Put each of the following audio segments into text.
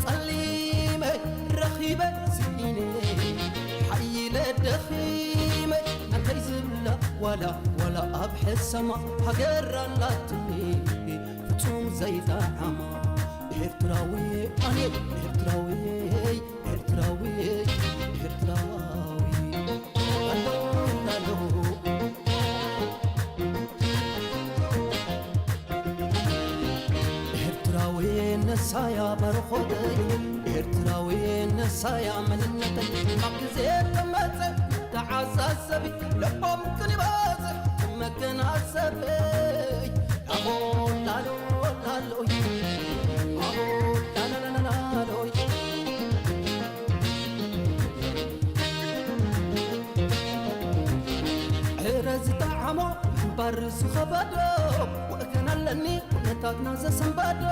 ጸሊመ ረኺበ ስኢነ ሓይለ ደኺመ እንታይ ዝብላ ዋላ ዋላ ኣብ ሕሰማ ሃገር ኣላትኒ ፍጹም ዘይጠዓማ ኤርትራዊ ኣነ ኤርትራዊ ኤርትራዊ ኤርትራዊ ኣሎ ኣሎ ኤርትራዊ ነሳያ ባርኾተይ ኤርትራዊ ነሳያ መንነተይ ኣብ ግዜ ተመጸ ተዓሳሰቢ ልቦም ክንበጽሕ መገናሰበይ ኣቦ ላሎ ላሎይ ኣቦ ላላላላሎይ ዕረ ዝጠዓሞ ምንባር ዝኸበዶ ወእከን ኣለኒ ኩነታትና ዘሰንበዶ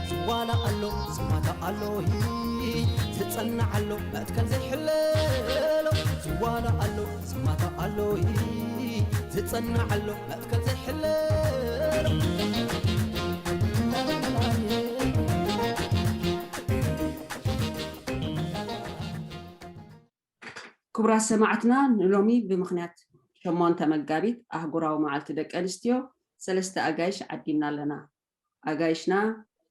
ዝዋላ ኣሎ ዝማታ ኣሎ ዝጸንዕ ኣሎ መትከል ዘይሕለሎ ዝዋላ ኣሎ ዝማታ ኣሎ ዝጸንዕ ኣሎ መትከል ዘይሕለሎ ክቡራት ሰማዕትና፣ ንሎሚ ብምኽንያት ሸሞንተ መጋቢት ኣህጉራዊ መዓልቲ ደቂ ኣንስትዮ ሰለስተ ኣጋይሽ ዓዲምና ኣለና። ኣጋይሽና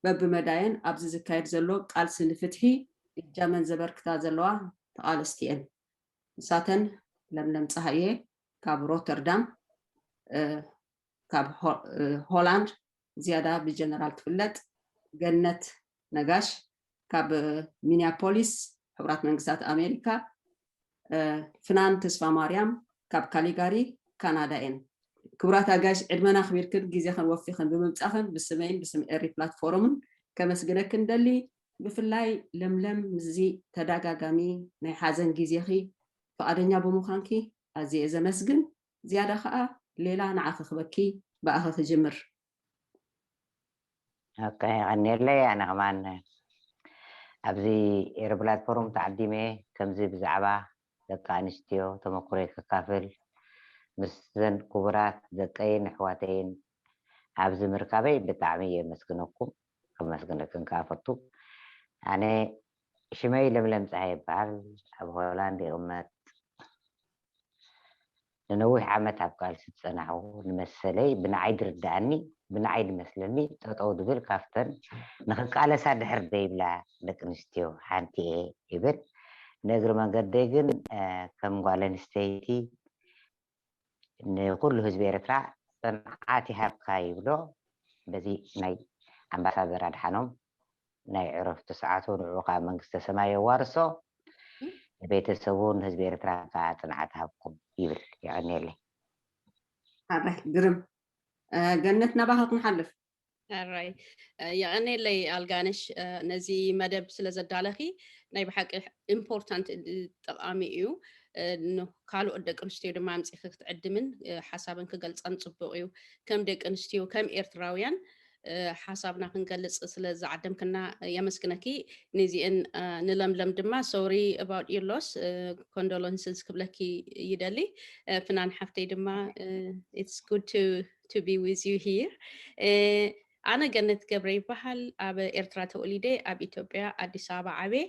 በብመዳየን ኣብዚ ዝካየድ ዘሎ ቃልሲ ንፍትሒ እጃመን ዘበርክታ ዘለዋ ተቓለስቲ እየን። ንሳተን ለምለም ጸሃየ ካብ ሮተርዳም፣ እ፣ ካብ ሆ- እ፣ ሆላንድ ዝያዳ ብጀነራል ትፍለጥ፣ ገነት ነጋሽ ካብ ሚኒያፖሊስ ሕቡራት መንግስታት ኣሜሪካ፣ እ፣ ፍናን ተስፋ ማርያም ካብ ካሊጋሪ ካናዳ እየን። ክቡራት ኣጋይሽ ዕድመና ኣኽቢርክን ግዜኽን ወፊኽን ብምምጻኽን ብስመይን ብስም ኤሪ ፕላትፎርምን ከመስግነክን ደሊ። ብፍላይ ለምለም ምስዚ ተደጋጋሚ ናይ ሓዘን ግዜኺ ፍቓደኛ ብምዃንኪ ኣዝየ እየ ዘመስግን። ዝያዳ ኸኣ ሌላ ንዓኺ ክበኪ ብኣኺ ክጅምር። ኦኬ፣ የቐንየለይ። ኣነ ከማን ኣብዚ ኤሪ ፕላትፎርም ተዓዲመ ከምዚ ብዛዕባ ደቂ ኣንስትዮ ተመኩሮይ ከካፍል ምስዘን ክቡራት ደቀይን ኣሕዋተይን ኣብዚ ምርካበይ ብጣዕሚ እየ የመስግነኩም። ከመስግነክን ከዓ ፈቱ። ኣነ ሽመይ ለምለም ፀሃይ ይበሃል። ኣብ ሆላንድ ይቕመጥ። ንነዊሕ ዓመት ኣብ ቃልሲ ዝፀናሕኩ ንመሰለይ ብንዓይ ዝርድኣኒ ብንዓይ ዝመስለኒ ጠጠው ድብል ካብተን ንክቃለሳ ድሕር ዘይብላ ደቂ ኣንስትዮ ሓንቲ እየ ይብል። ንእግሪ መንገደይ ግን ከም ጓል ኣንስተይቲ ንኩሉ ህዝቢ ኤርትራ ጽንዓት ይሃብካ ይብሎ። በዚ ናይ ኣምባሳደር ኣድሓኖም ናይ ዕረፍቱ ሰዓቱ ንዑ ከዓ መንግስተ ሰማይ የዋርሶ፣ ንቤተሰቡ ንህዝቢ ኤርትራ ከዓ ጽንዓት ሃብኩም ይብል። የቐንየለይ። ኣረ ግርም ገነት ናባኻ ክንሓልፍ። ኣራይ የቐኔለይ ኣልጋነሽ ነዚ መደብ ስለ ዘዳለኺ። ናይ ብሓቂ ኢምፖርታንት ጠቓሚ እዩ። ካልኦት ደቂ ኣንስትዮ ድማ ኣምፂኺ ክትዕድምን ሓሳብን ክገልፃን ፅቡቕ እዩ። ከም ደቂ ኣንስትዮ ከም ኤርትራውያን ሓሳብና ክንገልፅ ስለ ዝዓደምክና የመስግነኪ። ነዚአን ንለምለም ድማ sorry about your loss, condolences ክብለኪ ይደሊ። ፍናን ሓፍተይ ድማ it's good to to be with you here. ኣነ ገነት ገብረ ይበሃል። ኣብ ኤርትራ ተወሊደ ኣብ ኢትዮጵያ ኣዲስ ኣበባ ዓብየ።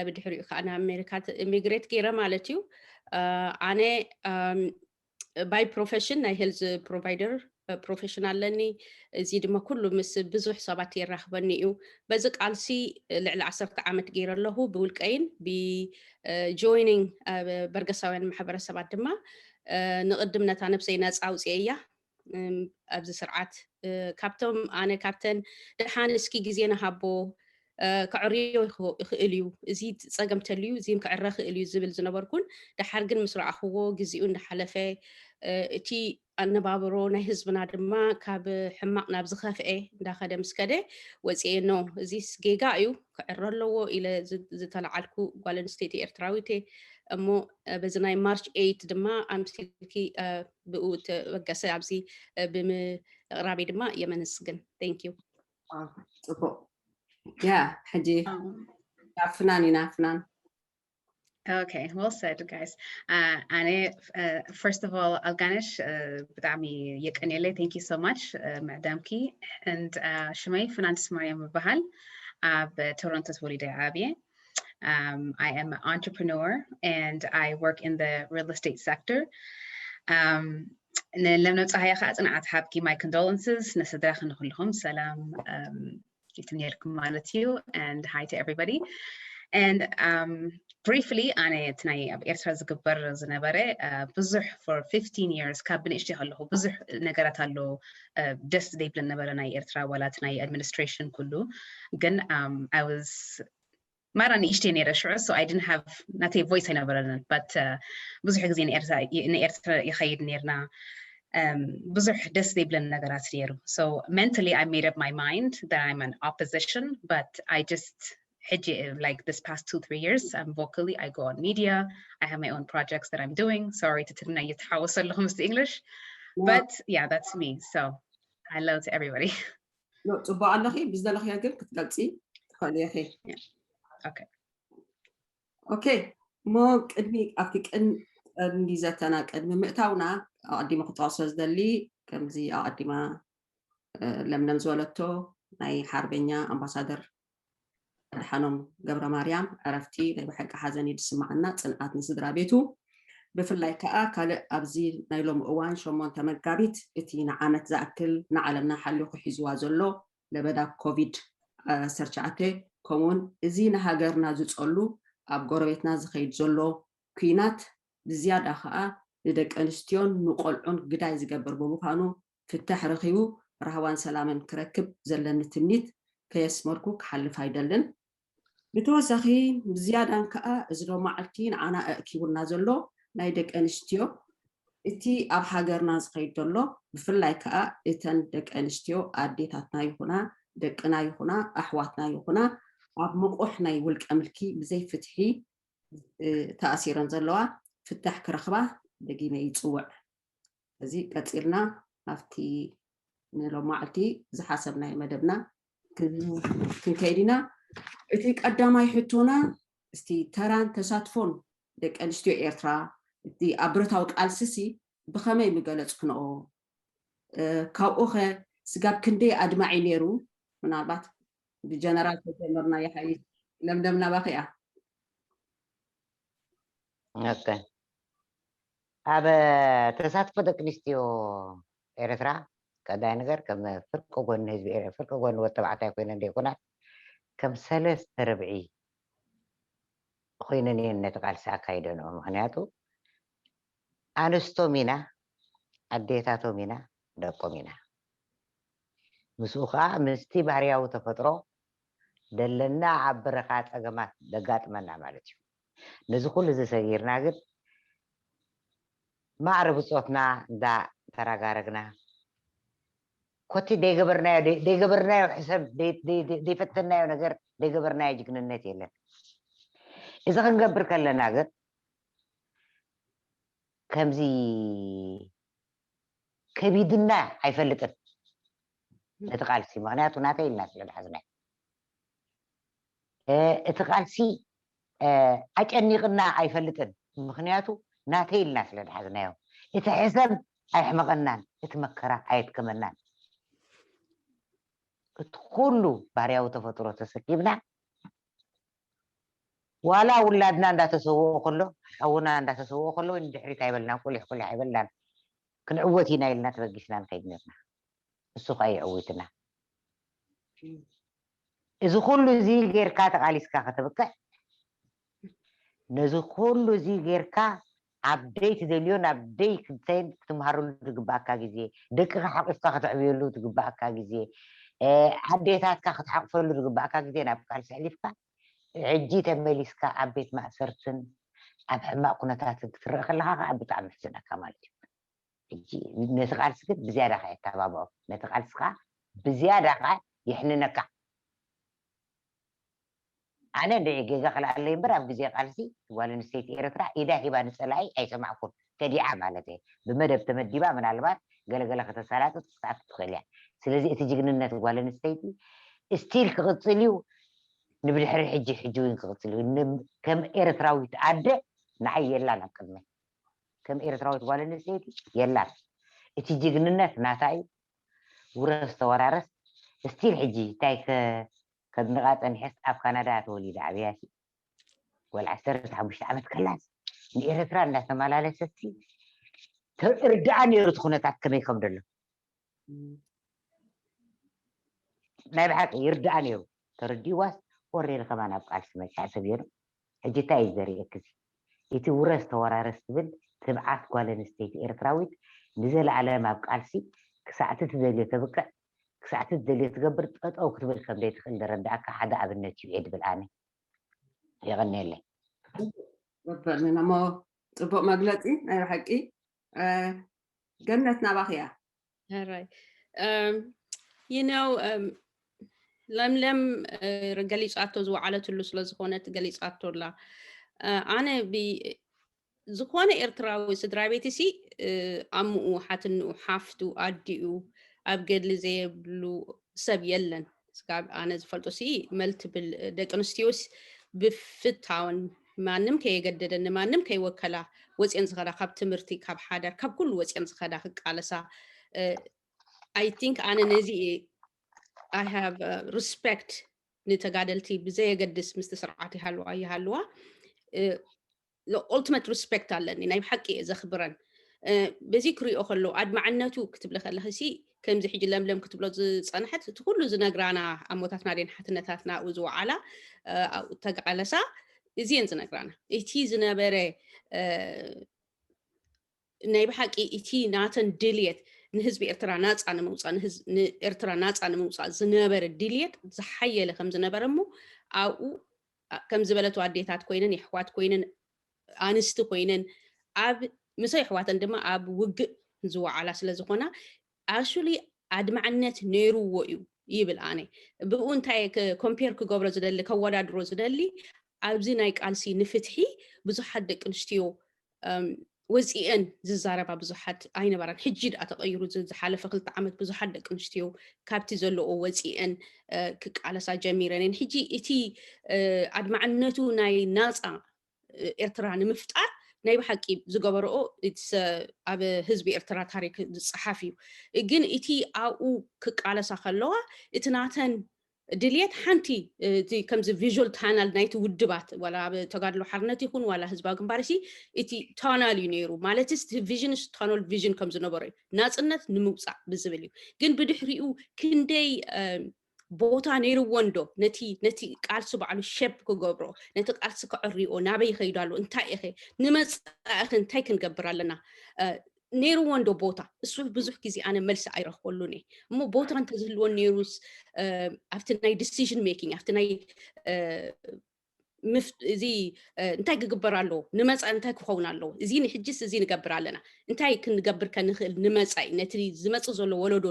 ብድሕሪኡ ከዓ ናብ ኣሜሪካ ኢሚግሬት ገይረ ማለት እዩ። ኣነ ባይ ፕሮፌሽን ናይ ሄልዝ ፕሮቫይደር ፕሮፌሽን ኣለኒ። እዚ ድማ ኩሉ ምስ ብዙሕ ሰባት የራኽበኒ እዩ። በዚ ቃልሲ ልዕሊ ዓሰርተ ዓመት ገይረ ኣለኹ ብውልቀይን ብጆይኒንግ በርገሳውያን ማሕበረሰባት ድማ ንቕድም ነታ ነብሰይ ነፃ ኣውፅኤ እያ። ኣብዚ ስርዓት ካብቶም ኣነ ካብተን ደሓን እስኪ ግዜ ንሃቦ ከዕርዮ ይኽእል እዩ፣ እዚ ፀገም ተልዩ እዚ ክዕረ ክእል እዩ ዝብል ዝነበርኩን፣ ደሓር ግን ምስ ረኣኽዎ ግዜኡ እንዳሓለፈ እቲ ኣነባብሮ ናይ ህዝብና ድማ ካብ ሕማቕ ናብ ዝኸፍኤ እንዳኸደ ምስ ከደ ወፅኤ ኖ እዚስ ጌጋ እዩ ክዕረ ኣለዎ ኢለ ዝተለዓልኩ ጓል ኣንስተይቲ ኤርትራዊት እየ። እሞ በዚ ናይ ማርች ኤይት ድማ ኣምሲልኪ ብኡ ተበገሰ ኣብዚ ብምቕራበይ ድማ የመንስግን። Thank you። ፅቡቅ ያ ሕጂ ናብ ፍናን ኢና ፍናን Okay, well said, guys. ኣነ first of all ኣልጋነሽ ብጣዕሚ የቀንየለይ። Thank you so much ምዕዳምኪ። And ሽመይ ፍናን ተስማርያም ይበሃል። ኣብ ቶሮንቶ ተወሊደ ዓብየ። Um, I am an entrepreneur and I work in the real estate sector. Um, ንለምለም ፀሃየ ከዓ ፅንዓት ሃብኪ፣ my condolences ንስድራኺ ንኩልኹም ሰላም። Um, ይትንየልኩም ማለት እዩ። And hi to everybody. And um, briefly ኣነ እቲ ናይ ኣብ ኤርትራ ዝግበር ዝነበረ ብዙሕ for fifteen years ካብ ብንእሽተይ ከለኹ ብዙሕ ነገራት ኣሎ ደስ ዘይብለን ነበረ ናይ ኤርትራ ዋላ እቲ ናይ administration ኩሉ። ግን um, I was ማራ ንእሽተይ ነይረ ሽዑ so I didn't have ናተይ voice ኣይነበረንን but ብዙሕ ግዜ ንኤርትራ ይኸይድ ነርና። ብዙሕ ደስ ዘይብለን ነገራት ነይሩ። So mentally I made up my mind that I'm an opposition, but I just ሕጂ like this past two three years I'm vocally, I go on media, I have my own projects that I'm doing. Sorry to ትግርኛ እየተሓወሰ ኣለኹ ምስ English, but yeah, that's me. So hello to everybody. ጽቡቅ ኣለኺ። ብዝደለኽዮ ግን ክትገልፂ ትኽእሊ ኢኺ። Okay. ኦኬ፣ እሞ ቅድሚ ኣብቲ ቀንዲ ዘተና ቅድሚ ምእታውና ኣቐዲሙ ክጠቕሶ ዝደሊ ከምዚ ኣቐዲማ ለምለም ዝበለቶ ናይ ሓርበኛ ኣምባሳደር ኣድሓኖም ገብረ ማርያም ዕረፍቲ ናይ ብሓቂ ሓዘን እዩ ዝስምዓና። ጽንዓት ንስድራ ቤቱ። ብፍላይ ከዓ ካልእ ኣብዚ ናይ ሎሚ እዋን ሸሞንተ መጋቢት እቲ ንዓመት ዝኣክል ንዓለምና ሓሊኹ ሒዝዋ ዘሎ ለበዳ ኮቪድ ዓሰርተ ትሽዓተ ከምኡውን እዚ ንሃገርና ዝጸሉ ኣብ ጎረቤትና ዝኸይድ ዘሎ ኲናት ብዝያዳ ከዓ ንደቂ ኣንስትዮን ንቆልዑን ግዳይ ዝገብር ብምዃኑ ፍታሕ ረኺቡ ራህዋን ሰላምን ክረክብ ዘለኒ ትምኒት ከየስመርኩ ክሓልፍ ኣይደልን። ብተወሳኺ ብዝያዳን ከዓ እዚ ሎማዓልቲ ንዓና ኣእኪቡና ዘሎ ናይ ደቂ ኣንስትዮ እቲ ኣብ ሃገርና ዝኸይድ ዘሎ ብፍላይ ከዓ እተን ደቂ ኣንስትዮ ኣዴታትና ይኹና ደቅና ይኹና ኣሕዋትና ይኹና ኣብ ምቑሕ ናይ ውልቀ ምልኪ ብዘይ ፍትሒ ተኣሲረን ዘለዋ ፍታሕ ክረኽባ ደጊመ ይፅውዕ። እዚ ቀፂልና ኣብቲ ንሎማዓልቲ ዝሓሰብናዮ መደብና ክንከይድ ኢና። እቲ ቀዳማይ ሕቶና እስቲ ተራን ተሳትፎን ደቂ ኣንስትዮ ኤርትራ እቲ ኣብ ብረታዊ ቃልስሲ ብኸመይ ምገለፅክንኦ? ካብኡ ኸ ስጋብ ክንደይ ኣድማዒ ነይሩ? ምናልባት ብጀነራል ተጀመርና ይሓይሽ። ለምለም ናባኺ እያ። ኦኬ። ኣብ ተሳትፎ ደቂ ኣንስትዮ ኤርትራ ቀዳይ ነገር ከም ፍርቂ ጎኒ ህዝቢ ኤር- ፍርቂ ጎኒ ወዲ ተባዕታይ ኮይነን ዘይኮናስ ከም ሰለስተ ርብዒ ኮይነን እየን ነቲ ቃልሲ ኣካይደንኦ። ምክንያቱ ኣንስቶም ኢና፣ ኣዴታቶም ኢና፣ ደቆም ኢና። ምስኡ ከዓ ምስቲ ባህርያዊ ተፈጥሮ ደለና ኣብ በረኻ ፀገማት ደጋጥመና ማለት እዩ። ነዚ ኩሉ እዚ ሰጊርና ግን ማዕረ ብፆትና እንዳተራጋረግና ኮቲ ደይገበርናዮ ደይገበርናዮ ሕሰብ ደይፈተናዮ ነገር ደይገበርናዮ ጅግንነት የለን። እዚ ክንገብር ከለና ግን ከምዚ ከቢድና ኣይፈልጥን ነቲ ቃልሲ፣ ምክንያቱ ናተይ ኢልና ስለ ዝሓዝናዮ። እቲ ቃልሲ ኣጨኒቕና ኣይፈልጥን፣ ምክንያቱ ናተይ ኢልና ስለ ዝሓዝናዮ። እቲ ሕሰም ኣየሕመቐናን፣ እቲ መከራ ኣየድከመናን። እቲ ኩሉ ባህርያዊ ተፈጥሮ ተሰኪምና ዋላ ውላድና እንዳተሰወኦ ከሎ ሓውና እንዳተሰወኦ ከሎ ንድሕሪት ኣይበልናን፣ ቁሊሕ ቁሊሕ ኣይበልናን። ክንዕወት ኢና ኢልና ተበጊስና ንኸይድ ነርና። እሱ ከዓ የዕዊትና። እዚ ኩሉ እዚ ጌርካ ተቃሊስካ ከተብቅዕ ነዚ ኩሉ እዚ ጌርካ ኣብ ደይ ትደልዮን ኣብ ደይ ክትሰይን ክትምሃረሉ ዝግባእካ ግዜ፣ ደቅኻ ሓቂፍካ ከተዕብየሉ ዝግባእካ ግዜ፣ ኣዴታትካ ክትሓቕፈሉ ዝግባእካ ግዜ ናብ ቃልሲ ኣሕሊፍካ ሕጂ ተመሊስካ ኣብ ቤት ማእሰርትን ኣብ ሕማቕ ኩነታትን ክትረአ ከለኻ ከዓ ብጣዕሚ ሕዝነካ ማለት እዩ። ሕጂ ነቲ ቃልሲ ግን ብዝያዳ ከዓ የተባብዖ፣ ነቲ ቃልሲ ከዓ ብዝያዳ ከዓ የሕንነካ። ኣነ እንድዒ ጌጋ ክልኣለይ እምበር ኣብ ግዜ ቃልሲ ጓል ኣንስተይቲ ኤርትራ ኢዳ ሂባ ንፀላኢ ኣይሰማዕኩን። ከዲዓ ማለት እየ። ብመደብ ተመዲባ ምናልባት ገለገለ ከተሳላጥጥ ክትኣቱ ትኽእል እያ። ስለዚ እቲ ጅግንነት ጓል ኣንስተይቲ ስቲል ክቕፅል እዩ። ንብድሕሪ ሕጂ ሕጂ እውን ክቕፅል እዩ። ከም ኤርትራዊት ኣደ ንዓይ የላን ኣብ ቅድመይ። ከም ኤርትራዊት ጓል ኣንስተይቲ የላን። እቲ ጅግንነት ናታ እዩ። ውረስ ተወራረስ ስቲል ሕጂ እንታይ ከድንቓ ጸኒሐስ ኣብ ካናዳ ተወሊዳ ዓብያ ሲ ጓል ዓሰርተ ሓሙሽተ ዓመት ከላስ ንኤርትራ እንዳተመላለሰት ሲ ተርድኣ ነይሩ እቲ ኩነታት ከመይ ከም ደሎ ናይ ብሓቂ ይርድኣ ነይሩ። ተረዲእዋስ ወሬ ከማን ኣብ ቃልሲ መጽዓ ሰብ የሩ ሕጂ እንታይ እዩ ዘርእየክሲ እቲ ውረስ ተወራረስ ትብል ትብዓት ጓል ኣንስተይቲ ኤርትራዊት ንዘለኣለም ኣብ ቃልሲ ክሳዕቲ ትደልዮ ተብቅዕ ክሳዕቲ ትደልዮ ትገብር ጠጠው ክትብል ከም ዘይትኽእል ደረዳእካ ሓደ ኣብነት እዩ እየ ድብል ኣነ። የቐንየለይ። በርኒና እሞ ጽቡቕ መግለጺ ናይ ብሓቂ። ገነት ናባኺ እያ። ሕራይ you know ለምለም ገሊጻቶ ዝወዓለትሉ ስለ ዝኾነት ገሊጻቶ ኣላ። ኣነ ዝኾነ ኤርትራዊ ስድራ ቤት ሲ ኣምኡ ሓትንኡ ሓፍቱ ኣዲኡ ኣብ ገድሊ ዘየብሉ ሰብ የለን። ስጋብ ኣነ ዝፈልጦ ሲ መልትብል ደቂ ኣንስትዮስ ብፍታውን ማንም ከየገደደን ንማንም ከይወከላ ወፅየን ዝኸዳ ካብ ትምህርቲ ካብ ሓዳር ካብ ኩሉ ወፅየን ዝኸዳ ክቃለሳ I think ኣነ ነዚ I have respect ንተጋደልቲ ብዘየገድስ ምስቲ ስርዓት ይሃልዋ ይሃልዋ ultimate respect ኣለኒ ናይ ብሓቂ እየ ዘኽብረን በዚ ክሪኦ ከሎ ኣድማዕነቱ ክትብለ ከለኺ ሲ ከምዚ ሕጂ ለምለም ክትብሎ ዝፀንሐት እቲ ኩሉ ዝነግራና ኣሞታትና ደን ሓትነታትና ኣብኡ ዝወዓላ ተቃለሳ እዚየን ዝነግራና እቲ ዝነበረ ናይ ብሓቂ እቲ ናተን ድልየት ንህዝቢ ኤርትራ ናፃ ንምውፃእ ንኤርትራ ናፃ ንምውፃእ ዝነበረ ድልየት ዝሓየለ ከም ዝነበረ እሞ ኣብኡ ከም ዝበለቱ ኣዴታት ኮይነን የሕዋት ኮይነን ኣንስቲ ኮይነን ኣብ ምሰ የሕዋተን ድማ ኣብ ውግእ ዝወዓላ ስለ ዝኾና actually ኣድማዕነት ነይርዎ እዩ ይብል ኣነ ብኡ እንታይ ኮምፔር ክገብሮ ዝደሊ ከወዳድሮ ዝደሊ ኣብዚ ናይ ቃልሲ ንፍትሒ ብዙሓት ደቂ ኣንስትዮ ወፂኤን ዝዛረባ ብዙሓት ኣይነበራን ሕጂ ደኣ ተቐይሩ ዝሓለፈ ክልተ ዓመት ብዙሓት ደቂ ኣንስትዮ ካብቲ ዘለዎ ወፂኤን ክቃለሳ ጀሚረን ሕጂ እቲ ኣድማዕነቱ ናይ ናፃ ኤርትራ ንምፍጣር ናይ ብሓቂ ዝገበረኦ ኣብ ህዝቢ ኤርትራ ታሪክ ዝፀሓፍ እዩ ግን እቲ ኣብኡ ክቃለሳ ከለዋ እቲ ናተን ድልየት ሓንቲ ከምዚ visual tunnel ናይቲ ውድባት ዋላ ኣብ ተጋድሎ ሓርነት ይኹን ዋላ ህዝባዊ ግንባር ሲ እቲ tunnel እዩ ነይሩ ማለትስ እቲ vision tunnel vision ከም ዝነበሮ እዩ ናፅነት ንምውፃእ ብዝብል እዩ ግን ብድሕሪኡ ክንደይ ቦታ ነይርዎ እንዶ ነቲ ነቲ ቃልሲ ባዕሉ shape ክገብሮ ነቲ ቃልሲ ከዕርዮ ናበይ ይኸይዱ ኣሎ እንታይ ኢኸ ንመፃእኺ እንታይ ክንገብር ኣለና ነይርዎ እንዶ ቦታ እሱ ብዙሕ ግዜ ኣነ መልሲ ኣይረኽበሉን እየ እሞ ቦታ እንተዝህልወን ነይሩስ ኣብቲ ናይ decision making ኣብቲ ናይ እዚ እንታይ ክግበር ኣለዎ ንመፃኢ እንታይ ክኸውን ኣለዎ እዚ ንሕጅስ እዚ ንገብር ኣለና እንታይ ክንገብር ከንኽእል ንመፃኢ ነቲ ዝመፅእ ዘሎ ወለዶ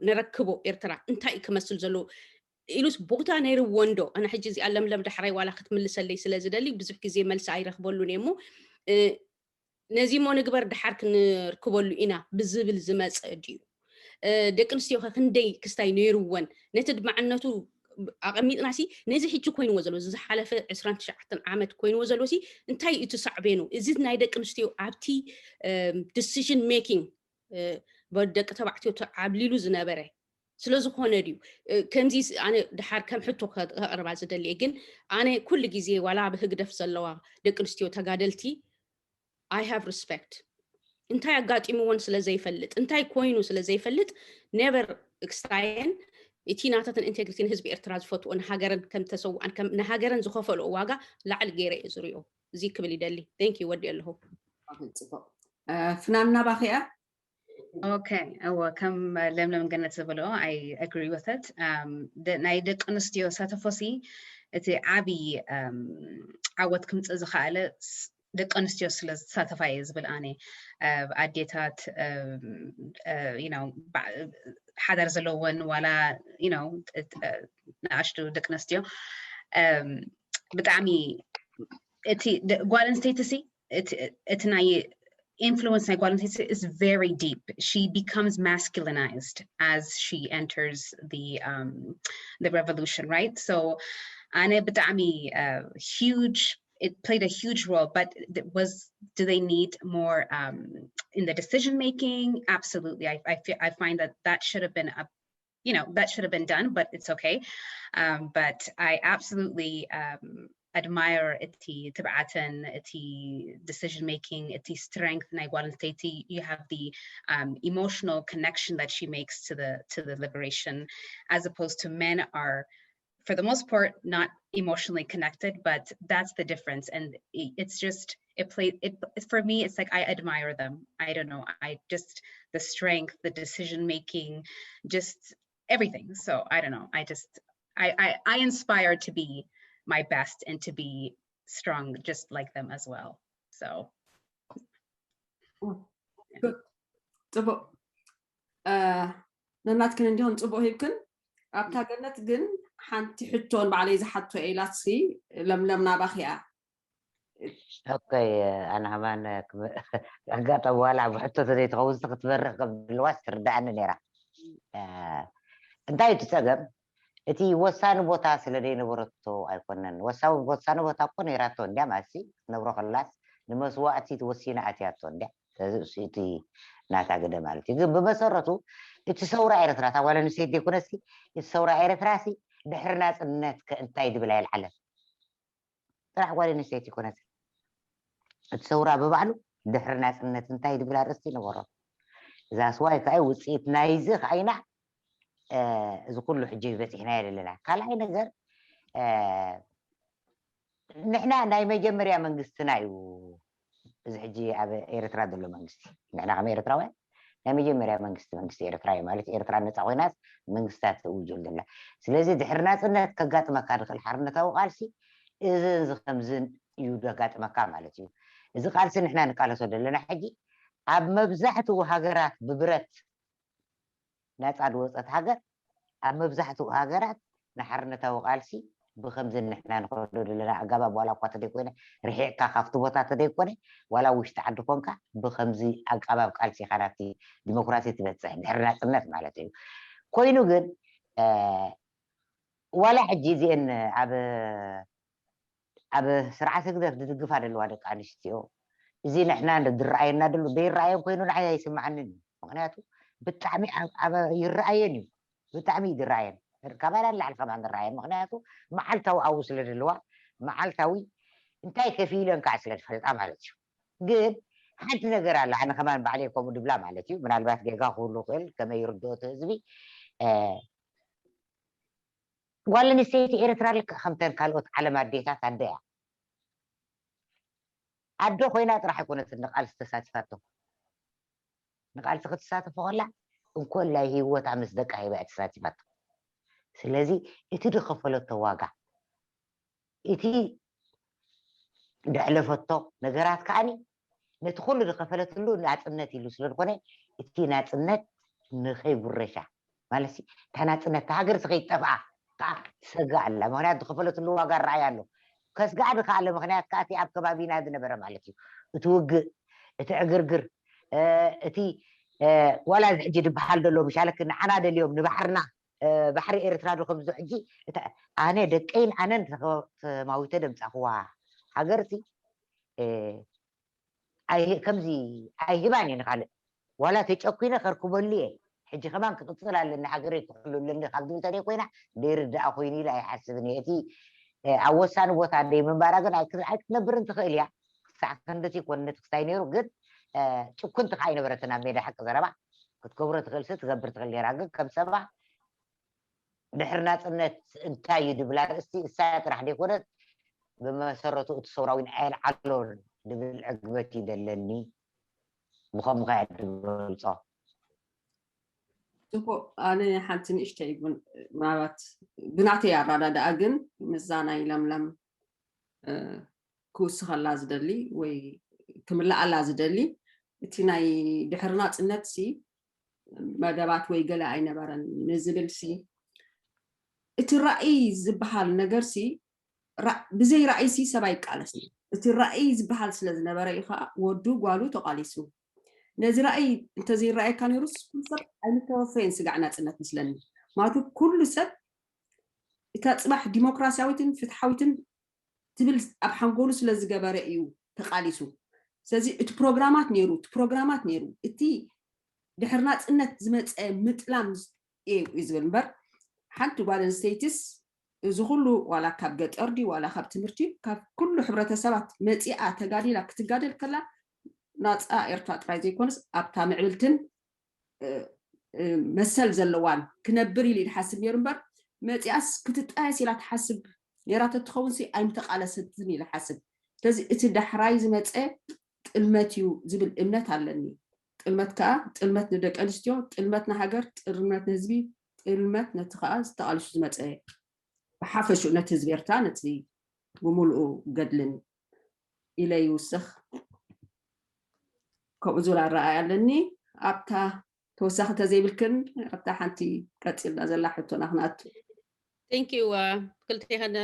ነረክቦ ኤርትራ እንታይ ክመስል ዘለዎ ኢሉስ ቦታ ነይርዎ እንዶ ኣነ ሕጂ እዚኣ ለምለም ዳሕራይ ዋላ ክትምልሰለይ ስለ ዝደሊ ብዙሕ ግዜ መልሲ ኣይረኽበሉን እየ እሞ ነዚ ሞ ንግበር ድሓር ክንርክበሉ ኢና ብዝብል ዝመፀ ድዩ ደቂ ኣንስትዮ ከ ክንደይ ክስታይ ነይርወን ነቲ ድማዕነቱ ኣቐሚጥና ሲ ነዚ ሕጂ ኮይንዎ ዘሎ እዚ ዝሓለፈ ዕስራን ትሽዓተን ዓመት ኮይንዎ ዘሎ ሲ እንታይ እዩ እቲ ሳዕቤኑ እዚ ናይ ደቂ ኣንስትዮ ኣብቲ decision making ደቂ ተባዕትዮ ተዓብሊሉ ዝነበረ ስለ ዝኾነ ድዩ ከምዚ ኣነ ድሓር ከም ሕቶ ከቕርባ ዝደልየ ግን ኣነ ኩሉ ግዜ ዋላ ኣብ ህግደፍ ዘለዋ ደቂ ኣንስትዮ ተጋደልቲ I have respect እንታይ ኣጋጢምዎን ስለ ዘይፈልጥ እንታይ ኮይኑ ስለ ዘይፈልጥ never ክስታየን እቲ ናታተን integrity ንህዝቢ ኤርትራ ዝፈትዎ ንሃገረን ከም ተሰውኣን ንሃገረን ዝኸፈልኦ ዋጋ ላዕሊ ገይረ እየ ዝሪኦ እዚ ክብል ይደሊ thank you ወዲ ኣለኹ ጽቡቅ ፍናን ናባኺ እያ Okay እወ ከም ለምለም ገነት ዝበልኦ I agree with it ናይ ደቂ ኣንስትዮ ሳተፎሲ እቲ ዓብዪ ዓወት ክምፅእ ዝኸኣለ ደቂ ኣንስትዮ ስለ ዝሳተፋ እየ ዝብል ኣነ ኣዴታት ሓዳር ዘለወን ዋላ ንኣሽቱ ደቂ ኣንስትዮ ብጣዕሚ እቲ ጓል ኣንስተይቲ ሲ እቲ ናይ influence ናይ ጓል ኣንስተይቲ is very deep. She becomes masculinized as she enters the um, the revolution, right? So, ኣነ ብጣዕሚ uh, huge. It played a huge role, but was do they need more um, in the decision making? Absolutely, I I, feel, I find that that should have been a you know, that should have been done, but it's okay. Um, but I absolutely um, admire እቲ ትብዓትን እቲ decision making, እቲ strength ናይ ጓል ኣንስተይቲ. You have the um, emotional connection that she makes to the to the liberation, as opposed to men are, for the most part, not emotionally connected, but that's the difference. And it's just, it plays it for me. It's like I admire them. I don't know, I just, the strength, the decision making, just everything. So I don't know, I just I I, I inspire to be my best and to be strong just like them as well. So ጽቡቅ። ነናትክን እንዲሆን ጽቡቅ ሂብክን። ኣብታ ገነት ግን ሓንቲ ሕቶን ባዕለይ ዝሓቶ ኢላትሲ ለምለም ናባኺ እያ። ኦኬ፣ ኣነ ከማን ኣጋጣሚ ዋላ ብሕቶ ተዘይትኸውን ክትበርህ ከም ዘለዋ ትርዳእኒ ነይራ። እንታይ እቲ ጸገም? እቲ ወሳኒ ቦታ ስለ ዘይነበረቶ ኣይኮነን። ወሳኒ ቦታ እኮ ነይራቶ እንድያ፣ ማለት ክትነብሮ ከላስ ንመስዋእቲ ወሲና ኣትያቶ እንድያ። ስለዚ እሱ እቲ ናታ ግደ ማለት እዩ። ግን ብመሰረቱ እቲ ሰውራ ኤርትራ፣ እታ ጓል ኣንስተይቲ ዘይኮነሲ፣ እቲ ሰውራ ኤርትራ ሲ ድሕሪ ናጽነት ከ እንታይ ድብል ኣየልዓለን? ጥራሕ ጓል ኣንስተይቲ ኮነት። እቲ ሰውራ ብባዕሉ ድሕሪ ናጽነት እንታይ ድብል ኣርእስቲ ነበሮ። እዛ ስዋይ ከኣ ውጽኢት ናይዚ ከኣይና እዚ ኩሉ ሕጂ በጺሕናዮ ዘለና። ካልኣይ ነገር ንሕና ናይ መጀመርያ መንግስትና እዩ እዚ ሕጂ ኣብ ኤርትራ ዘሎ መንግስቲ። ንሕና ከም ኤርትራውያን ናይ መጀመርያ መንግስቲ መንግስቲ ኤርትራ እዩ። ማለት ኤርትራ ነፃ ኮይናስ መንግስታት ትእውጀሉ ዘላ። ስለዚ ድሕሪ ናፅነት ከጋጥመካ ዝኽእል ሓርነታዊ ቃልሲ እዝን እዚ ከምዝን እዩ ዘጋጥመካ ማለት እዩ። እዚ ቃልሲ ንሕና ንቃለሶ ዘለና ሕጂ ኣብ መብዛሕትኡ ሃገራት ብብረት ናፃ ዝወፀት ሃገር ኣብ መብዛሕትኡ ሃገራት ንሓርነታዊ ቃልሲ ብከምዚ ንሕና ንኸዶ ዘለና ኣገባብ ዋላ እኳ ተደይኮነ ርሒቕካ ካብቲ ቦታ ተደይኮነ ዋላ ውሽጢ ዓዲ ኮንካ ብከምዚ ኣገባብ ቃልሲ ኢኻ ናብቲ ዲሞክራሲ ትበፅሕ ድሕሪ ናፅነት ማለት እዩ። ኮይኑ ግን ዋላ ሕጂ እዚአን ኣብ ኣብ ስርዓት ህግደፍ ዝድግፋ ዘለዋ ደቂ ኣንስትዮ እዚ ንሕና ዝረኣየና ደሎ ዘይረኣየን ኮይኑ ንዓይ ኣይስምዓንን እዩ። ምክንያቱ ብጣዕሚ ይረኣየን እዩ፣ ብጣዕሚ እዩ ዝረኣየን፣ ካባና ንላዕሊ ከማን ዝረኣየን። ምክንያቱ መዓልታዊ ኣብኡ ስለ ዘለዋ መዓልታዊ እንታይ ከፊለን ከዓ ስለ ዝፈልጣ ማለት እዩ። ግን ሓንቲ ነገር ኣላ፣ ኣነ ከማን ባዕለይ ከምኡ ድብላ ማለት እዩ። ምናልባት ጌጋ ክህሉ ይኽእል፣ ከመይ ይርድኦ እቲ ህዝቢ። ጓል ኣንስተይቲ ኤርትራ ልክዕ ከምተን ካልኦት ዓለም ኣዴታት ኣደ እያ። ኣደ ኮይና ጥራሕ ኣይኮነትን ንቃልሲ ተሳቲፋቶ። ንቃልሲ ክትሳተፎ ከላ እንኮላይ ህይወታ ምስ ደቃ ሂባ እያ ተሳቲፋቶ። ስለዚ እቲ ዝኸፈለቶ ዋጋ፣ እቲ ዘሕለፈቶ ነገራት ከዓኒ ነቲ ኩሉ ዝኸፈለትሉ ናፅነት ኢሉ ስለዝኾነ እቲ ናፅነት ንኸይጉረሻ ማለት እታ ናፅነት እታ ሃገር ከይጠፍኣ ከዓ ትሰግእ ኣላ። ምክንያቱ ዝኸፈለትሉ ዋጋ ረኣያ ኣሎ። ከስግኣ ዝከኣለ ምክንያት ከዓ እቲ ኣብ ከባቢና ዝነበረ ማለት እዩ። እቲ ውግእ፣ እቲ ዕግርግር፣ እቲ ዋላ እዚ ሕጂ ዝበሃል ዘሎ ምሻለክ ንዓና ደልዮም ንባሕርና ባሕሪ ኤርትራ ዶ ከምዚ ሕጂ ኣነ ደቀይን ኣነን ተማዊተ ደምፃኽዋ ሃገርቲ ከምዚ ኣይህባን እየ ንካልእ ዋላ ተጨኩነ ከርክበሉ እየ። ሕጂ ከማን ክቅፅል ኣለኒ ሃገረይ ክሕሉ ኣለኒ ካብ ዝብል ተደይ ኮይና ዘይርዳኣ ኮይኑ ኢለ ኣይሓስብን እየ። እቲ ኣብ ወሳኒ ቦታ ደይ ምንባራ ግን ኣይክትነብርን ትኽእል እያ። ክሳዕ ክንድቲ ኮነት ክስታይ ነይሩ ግን ጭኩንቲ ከዓ ኣይነበረትን ኣብ ሜዳ ሓቂ ዘረባ ክትገብሮ ትኽእል ሲ ትገብር ትኽእል ነይራ ግን ከም ሰባ ድሕሪ ናፅነት እንታይ እዩ ድብል ኣርእስቲ እሳ ጥራሕ ደይኮነት ብመሰረቱ እቲ ሰውራዊን ኣየልዓሎን ድብል ዕግበት እዩ ደለኒ። ብኸምኡ ከያ ድገልፆ። ጽቡቅ። ኣነ ሓንቲ ንእሽተይ እውን ምናልባት ብናተይ ኣረዳድኣ ግን ምዛ ናይ ለምለም ክውስኸላ ዝደሊ ወይ ክምልኣላ ዝደሊ እቲ ናይ ድሕሪ ናፅነት ሲ መደባት ወይ ገለ ኣይነበረን ንዝብል ሲ እቲ ራእይ ዝበሃል ነገር ሲ ብዘይ ራእይ ሲ ሰብ ኣይቃለስን። እቲ ራእይ ዝበሃል ስለ ዝነበረ እዩ ከዓ ወዱ ጓሉ ተቃሊሱ። ነዚ ራእይ እንተዘይረኣየካ ነይሩስ ኩሉ ሰብ ኣይምተወፈየን ስጋዕ ናፅነት ምስለኒ። ማለቱ ኩሉ ሰብ እታ ፅባሕ ዲሞክራሲያዊትን ፍትሓዊትን ትብል ኣብ ሓንጎሉ ስለ ዝገበረ እዩ ተቃሊሱ። ስለዚ እቲ ፕሮግራማት ነይሩ፣ እቲ ፕሮግራማት ነይሩ፣ እቲ ድሕሪ ናፅነት ዝመፀ ምጥላም እዩ ዝብል እምበር፣ ሓንቲ ጓል ኣንስተይትስ እዚ ኩሉ ዋላ ካብ ገጠር ድዩ ዋላ ካብ ትምህርቲ ካብ ኩሉ ሕብረተሰባት መፂኣ ተጋዲላ ክትጋደል ከላ ናፃ ኤርትራ ጥራይ ዘይኮነስ ኣብታ ምዕብልትን መሰል ዘለዋን ክነብር ኢሉ ይሓስብ ነይሩ እምበር፣ መፂኣስ ክትጣየስ ኢላ ትሓስብ ነይራ ተትኸውን ሲ ኣይምተቃለሰትን ኢለ ሓስብ። ስለዚ እቲ ዳሕራይ ዝመፀ ጥልመት እዩ ዝብል እምነት ኣለኒ። ጥልመት ከዓ ጥልመት ንደቂ ኣንስትዮ፣ ጥልመት ንሃገር፣ ጥልመት ንህዝቢ፣ ጥልመት ነቲ ከዓ ዝተቃልሱ ዝመፀ ብሓፈሽኡ ነቲ ህዝቢ ኤርትራ ነቲ ብምሉኡ ገድልን ኢለ ይውስኽ። ከምኡ ዝብል ኣረኣእያ ኣለኒ። ኣብታ ተወሳኺ ተዘይብልክን ኣብታ ሓንቲ ቀፂልና ዘላ ሕቶና ክንኣቱ። Thank you ክልቴኸን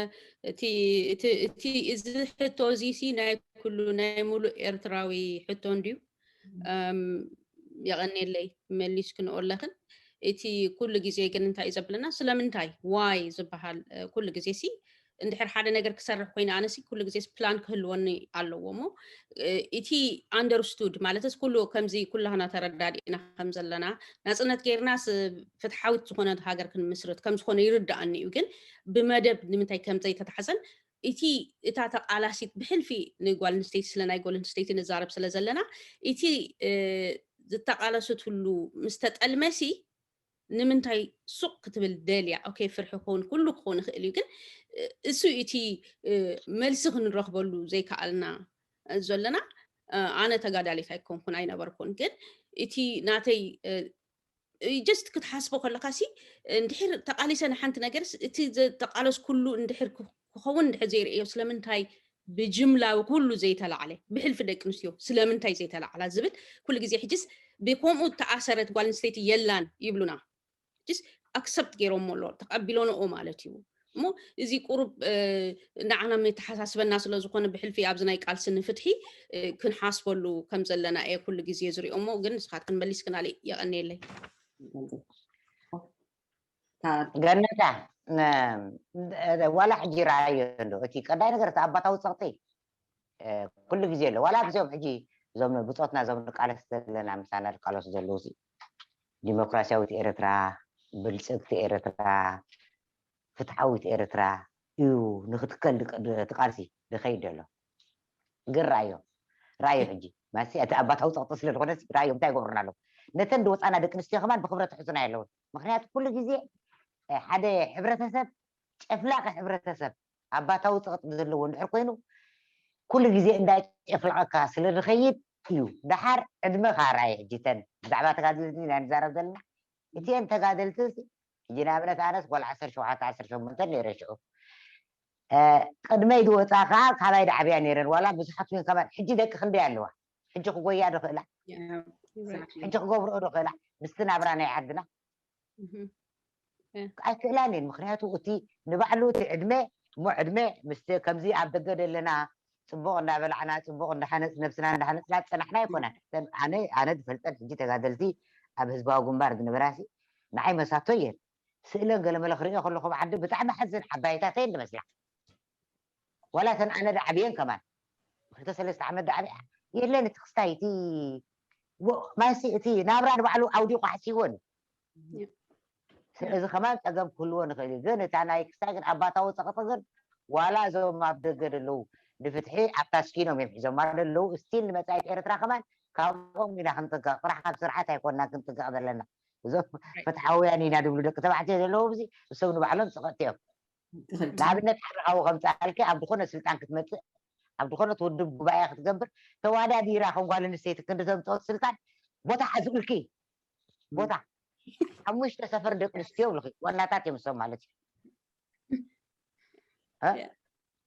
እቲ እዚ ሕቶ እዚ ሲ ናይ ኩሉ ናይ ሙሉእ ኤርትራዊ ሕቶ እንድዩ። የቐኔለይ መሊስክንኦ ኣለኽን። እቲ ኩሉ ግዜ ግን እንታይ እዩ ዘብለና ስለምንታይ ዋይ ዝበሃል ኩሉ ግዜ ሲ እንድሕር ሓደ ነገር ክሰርሕ ኮይነ ኣነሲ ኩሉ ግዜ ፕላን ክህልወኒ ኣለዎ እሞ እቲ ኣንደርስቱድ ማለትስ ኩሉ ከምዚ ኩላህና ተረዳዲእና ከም ዘለና ናፅነት ገይርናስ ፍትሓዊት ዝኾነት ሃገር ክንምስርት ከም ዝኾነ ይርዳኣኒ እዩ ግን ብመደብ ንምንታይ ከም ዘይተታሕዘን እቲ እታ ተቃላሲት ብሕልፊ ንጓል ኣንስተይቲ ስለ ናይ ጓል ኣንስተይቲ ንዛረብ ስለ ዘለና እቲ ዝተቃለሱት ሁሉ ምስ ተጠልመሲ ንምንታይ ሱቕ ክትብል ደልያ ኦኬ ፍርሒ ክኸውን ኩሉ ክኸውን ይኽእል እዩ ግን እሱ እቲ መልሲ ክንረኽበሉ ዘይከኣልና ዘለና ኣነ ተጋዳሊት ኣይኮንኩን ኣይነበርኩን ግን እቲ ናተይ ጀስት ክትሓስቦ ከለካ ሲ እንድሕር ተቃሊሰ ንሓንቲ ነገር እቲ ዝተቃለስ ኩሉ እንድሕር ክኸውን እንድሕር ዘይርእዮ ስለምንታይ ብጅምላዊ ኩሉ ዘይተላዕለ ብሕልፊ ደቂ ኣንስትዮ ስለምንታይ ዘይተላዕላ ዝብል ኩሉ ግዜ ሕጅስ ብከምኡ ተኣሰረት ጓል ኣንስተይቲ የላን ይብሉና ጅስ ኣክሰፕት ገይሮሞ ኣሎ ተቀቢሎንኦ ማለት እዩ እሞ እዚ ቁሩብ ንዓና መተሓሳስበና ስለ ዝኾነ ብሕልፊ ኣብዚ ናይ ቃልሲ ንፍትሒ ክንሓስበሉ ከም ዘለና እየ ኩሉ ግዜ ዝሪኦሞ ግን ንስኻትክን መሊስክናለይ የቐንየለይ ገነታ ዋላ ሕጂ ረኣዮ እንዶ እቲ ቀዳይ ነገር እቲ ኣባታዊ ፀቕጢ ኩሉ ግዜ ኣሎ ዋላ ግዜኦም ሕጂ እዞም ብፆትና እዞም ንቃለስ ዘለና ምሳና ዝቃለሱ ዘለዉ ዲሞክራሲያዊት ኤርትራ ብልፅግቲ ኤርትራ ፍትሓዊት ኤርትራ እዩ ንክትከል ትቃልሲ ዝኸይድ ዘሎ ግን ራእዮ ራእዮ ሕጂ ማሲ እቲ ኣባታዊ ፀቕጢ ስለ ዝኾነ ራእዮ እንታይ ይገብሩና ኣለዉ ነተን ዝወፃና ደቂ ኣንስትዮ ከማን ብክብረት ሕሱና የለውን ምክንያቱ ኩሉ ግዜ ሓደ ሕብረተሰብ ጨፍላቂ ሕብረተሰብ ኣባታዊ ፀቕጢ ዘለዎ እንድሕር ኮይኑ ኩሉ ግዜ እንዳጨፍለቐካ ስለ ዝኸይድ እዩ ደሓር ዕድመ ካራይ ሕጂተን ብዛዕባ ተጋድልቲ ኢና ንዛረብ ዘለና እቲአን ተጋደልቲ ሕጂ ንኣብነት ኣነስ ጓል ዓሰርተ ሸውዓተ ዓሰርተ ሸሞንተ ነይረ ሽዑ ቅድመይ ዝወፃ ከዓ ካባይ ዳዕብያ ነይረን ዋላ ብዙሓት እውን ከማን ሕጂ ደቂ ክንደይ ኣለዋ ሕጂ ክጎያ ዝኽእላ ሕጂ ክገብርኦ ዝኽእላ ምስቲ ናብራ ናይ ዓድና ኣይክእላን እየን ምክንያቱ እቲ ንባዕሉ እቲ ዕድመ እሞ ዕድመ ምስ ከምዚ ኣብ ደገ ዘለና ፅቡቅ እንዳበላዕና ፅቡቅ እንዳሃነፅ ነብስና እንዳሃነፅና ዝፀናሕና ኣይኮናን ኣነ ዝፈልጠን ሕጂ ተጋደልቲ ኣብ ህዝባዊ ግንባር ዝነበራሲ ንዓይ መሳቶ እየን ስእለን ገለመለ ክሪኦ ከለኹ ዓዲ ብጣዕሚ ሓዝን ዓባይታተየን ዝመስላ ዋላ ተን ኣነ ዝዓብየን ከማን ክልተ ሰለስተ ዓመት ዝዓብያ የለን እቲ ክስታይ እቲ ማሲ እቲ ናብራ ንባዕሉ ኣውዲቑ ሓሲቦን እዚ ከማን ፀገም ክህልዎ ንኽእል እዩ ግን እታ ናይ ክስታይ ግን ኣባታዊ ፀቕጢ ግን ዋላ እዞም ኣብ ደገ ዘለዉ ንፍትሒ ኣብታ ስኪኖም እዮም ሒዞማ ዘለዉ ስቲል ንመፃኢት ኤርትራ ከማን ካብኦም ኢና ክንጥንቀቕ ጥራሕ ካብ ስርዓት ኣይኮንና ክንጥንቀቕ ዘለና እዞም ፍትሓውያን ኢና ዝብሉ ደቂ ተባዕትዮ ዘለዉ እዚ እሶም ንባዕሎም ፀቐጥቲ እዮም ንኣብነት ሓረኻዊ ከምፀኣልኪ ኣብ ዝኾነ ስልጣን ክትመፅእ ኣብ ዝኾነት ውድብ ጉባኤ ክትገብር ተዋዳዲራ ከም ጓል ኣንስተይቲ ክንዲ ዘምፀኦት ስልጣን ቦታ ሓዝኡልኪ ቦታ ሓሙሽተ ሰፈር ደቂ ኣንስትዮ ይብልኺ ዋናታት እዮም እሶም ማለት እዩ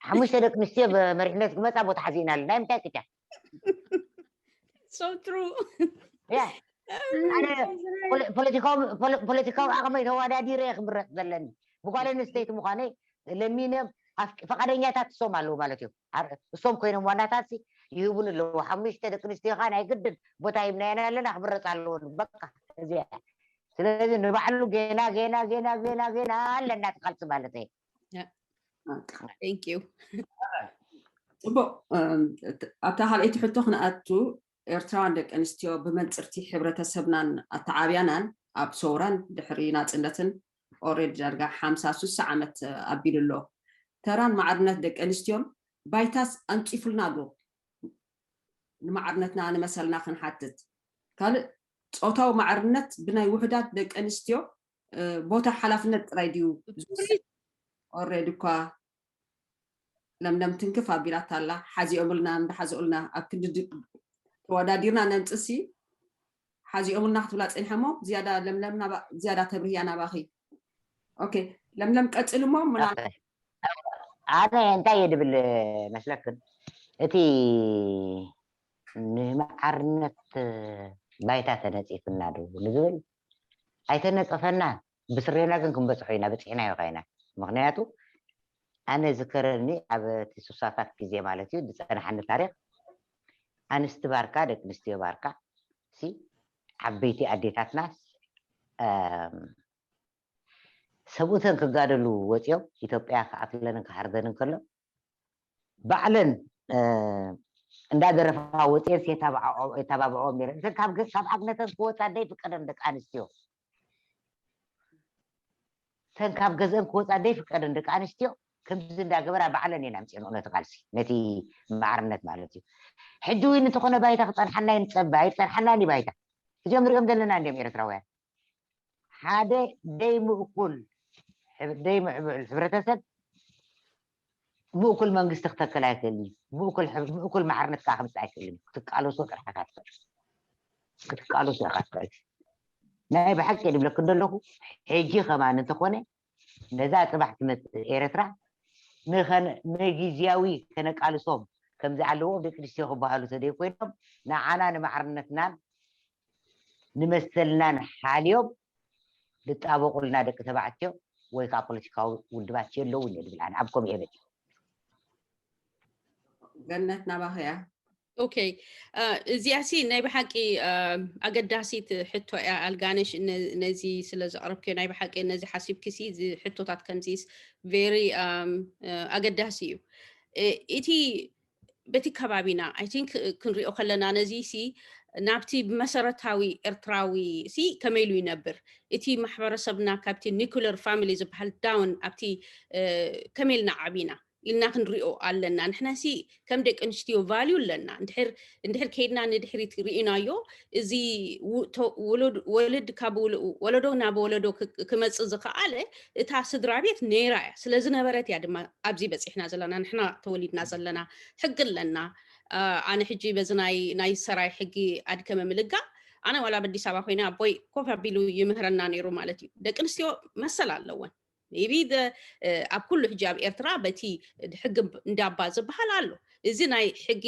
ሓሙሽተ ደቂ ኣንስትዮ መሪሕነት ክመፃ ቦታ ሓዚእና ኣለና ምንታይ ክጫ so true ፖለቲካዊ ተወዳዲረ ክምረፅ ዘለኒ ብጓል ኣንስተይቲ ምዃነይ ለሚነ ፈቃደኛታት እሶም ኣለዉ ማለት እዩ እሶም ኮይኖም ዋናታት ይህቡን ኣለዉ ሓሙሽተ ደቂ ኣንስትዮ ከዓ ናይ ግድን ቦታ ሂብናየን ኣለና ክምረፅ ኣለዎ በቃ እዚኣ ስለዚ ንባዕሉ ጌና ጌና ጌና ጌና ጌና ኣለና ትቃልሲ ማለት እየ Thank you. ፅቡቅ ኣብታ ካልኣይቲ ሕቶ ክንኣቱ ኤርትራውያን ደቂ ኣንስትዮ ብመንፅርቲ ሕብረተሰብናን ኣተዓብያናን ኣብ ሰውራን ድሕሪ ናፅነትን ኦሬድ ዳርጋ ሓምሳ ስሳ ዓመት ኣቢሉ ኣሎ። ተራን ማዕርነት ደቂ ኣንስትዮን ባይታስ ኣንፂፉልና ዶ? ንማዕርነትና ንመሰልና ክንሓትት። ካልእ ፆታዊ ማዕርነት ብናይ ውሕዳት ደቂ ኣንስትዮ ቦታ ሓላፍነት ጥራይ ድዩ? ኦሬድ እኳ ለምለም ትንክፍ ኣቢላታ ኣላ። ሓዚኦምልና እንዳሓዘኡልና ኣብ ክንዲ ተወዳዲርና ነምፅሲ ሓዚኦምልና ክትብላ ፀኒሐሞ። ዝያዳ ለምለም ዝያዳ ተብርህያ ናባኺ። ኦኬ ለምለም ቀፅል እሞ ምና ኣነ እንታይ እየ ድብል መስለክን፣ እቲ ንመዓርነት ባይታ ተነፂፍና ዶ ንዝብል ኣይተነፀፈናን። ብስሬና ግን ክንበፅሖ ኢና፣ በፂሕናዮ ኸይና። ምክንያቱ ኣነ ዝከረኒ ኣብ እቲ ሱሳታት ግዜ ማለት እዩ ዝፀናሓኒ ታሪክ ኣንስቲ ባርካ ደቂ ኣንስትዮ ባርካ ሲ ዓበይቲ ኣዴታትና ሰብኡተን ክጋደሉ ወፂኦም ኢትዮጵያ ክኣክለንን ክሓርደንን ከሎ ባዕለን እንዳደረፋ ወፂኤን የተባብዐኦም ነረን። እተን ካብ ዓቅነተን ክወፃ ደይ ፍቀደን ደቂ ኣንስትዮ እተን ካብ ገዝአን ክወፃ ደይ ፍቀደን ደቂ ኣንስትዮ ከምዚ እንዳገበራ ባዕለን እየን ኣምፅኦን ነቲ ቃልሲ ነቲ ማዕርነት ማለት እዩ። ሕጂ እውን እንተኾነ ባይታ ክፀንሓና ንፀበ ኣይፀንሓና ባይታ እዚኦም ንሪኦም ዘለና እንዲም ኤርትራውያን ሓደ ደይ ምእኩል ደይ ምዕቡል ሕብረተሰብ ምእኩል መንግስቲ ክተክል ኣይክእል እዩ። ምእኩል ማዕርነት ከዓ ክምፅእ ኣይክእል እዩ። ክትቃለሶ ጥራሕ ኢካ ትክእል ክትቃለሶ ኢካ ትክእል። ናይ ብሓቂ ድብለክ እንደለኹ ሕጂ ከማን እንተኾነ ነዛ ፅባሕ ትመፅእ ኤርትራ ንግዝያዊ ከነቃልሶም ከምዚ ኣለዎም ደቂ ኣንስትዮ ክበሃሉ ተደይ ኮይኖም ንዓና ንማዕርነትናን ንመሰልናን ሓልዮም ዝጣበቁልና ደቂ ተባዕትዮ ወይ ከዓ ፖለቲካዊ ውድባት የለውን እየ ዝብል ኣነ ኣብ ከምኡ እየ መፂእ። ገነት ናባኸያ። ኦኬ እዚኣ ሲ ናይ ብሓቂ ኣገዳሲት ሕቶ እያ ኣልጋነሽ። ነዚ ስለ ዘቕረብክዮ ናይ ብሓቂ ነዚ ሓሲብኪ ሲ እዚ ሕቶታት ከምዚ ቬሪ ኣገዳሲ እዩ። እቲ በቲ ከባቢና ኣይ ቲንክ ክንሪኦ ከለና ነዚ ሲ ናብቲ ብመሰረታዊ ኤርትራዊ ሲ ከመይ ኢሉ ይነብር እቲ ማሕበረሰብና ካብቲ ኒኩለር ፋሚሊ ዝበሃል ዳውን ኣብቲ ከመይ ኢልና ዓቢና ኢልና ክንሪኦ ኣለና። ንሕና ሲ ከም ደቂ ኣንስትዮ ቫልዩ ኣለና። እንድሕር ከይድና ንድሕሪት ርኢናዮ እዚ ወልድ ካብ ወለዶ ናብ ወለዶ ክመፅእ ዝኸኣለ እታ ስድራ ቤት ነይራ እያ። ስለ ዝነበረት እያ ድማ ኣብዚ በፂሕና ዘለና። ንሕና ተወሊድና ዘለና ሕጊ ኣለና። ኣነ ሕጂ በዚ ናይ ሰራይ ሕጊ ኣድከመ ምልጋ ኣነ ዋላ ኣብ ኣዲስ ኣበባ ኮይነ ኣቦይ ኮፍ ኣቢሉ ይምህረና ነይሩ ማለት እዩ። ደቂ ኣንስትዮ መሰል ኣለወን። ቢ ኣብ ኩሉ ሕጂ ኣብ ኤርትራ በቲ ሕጊ እንዳባ ዝበሃል ኣሎ። እዚ ናይ ሕጊ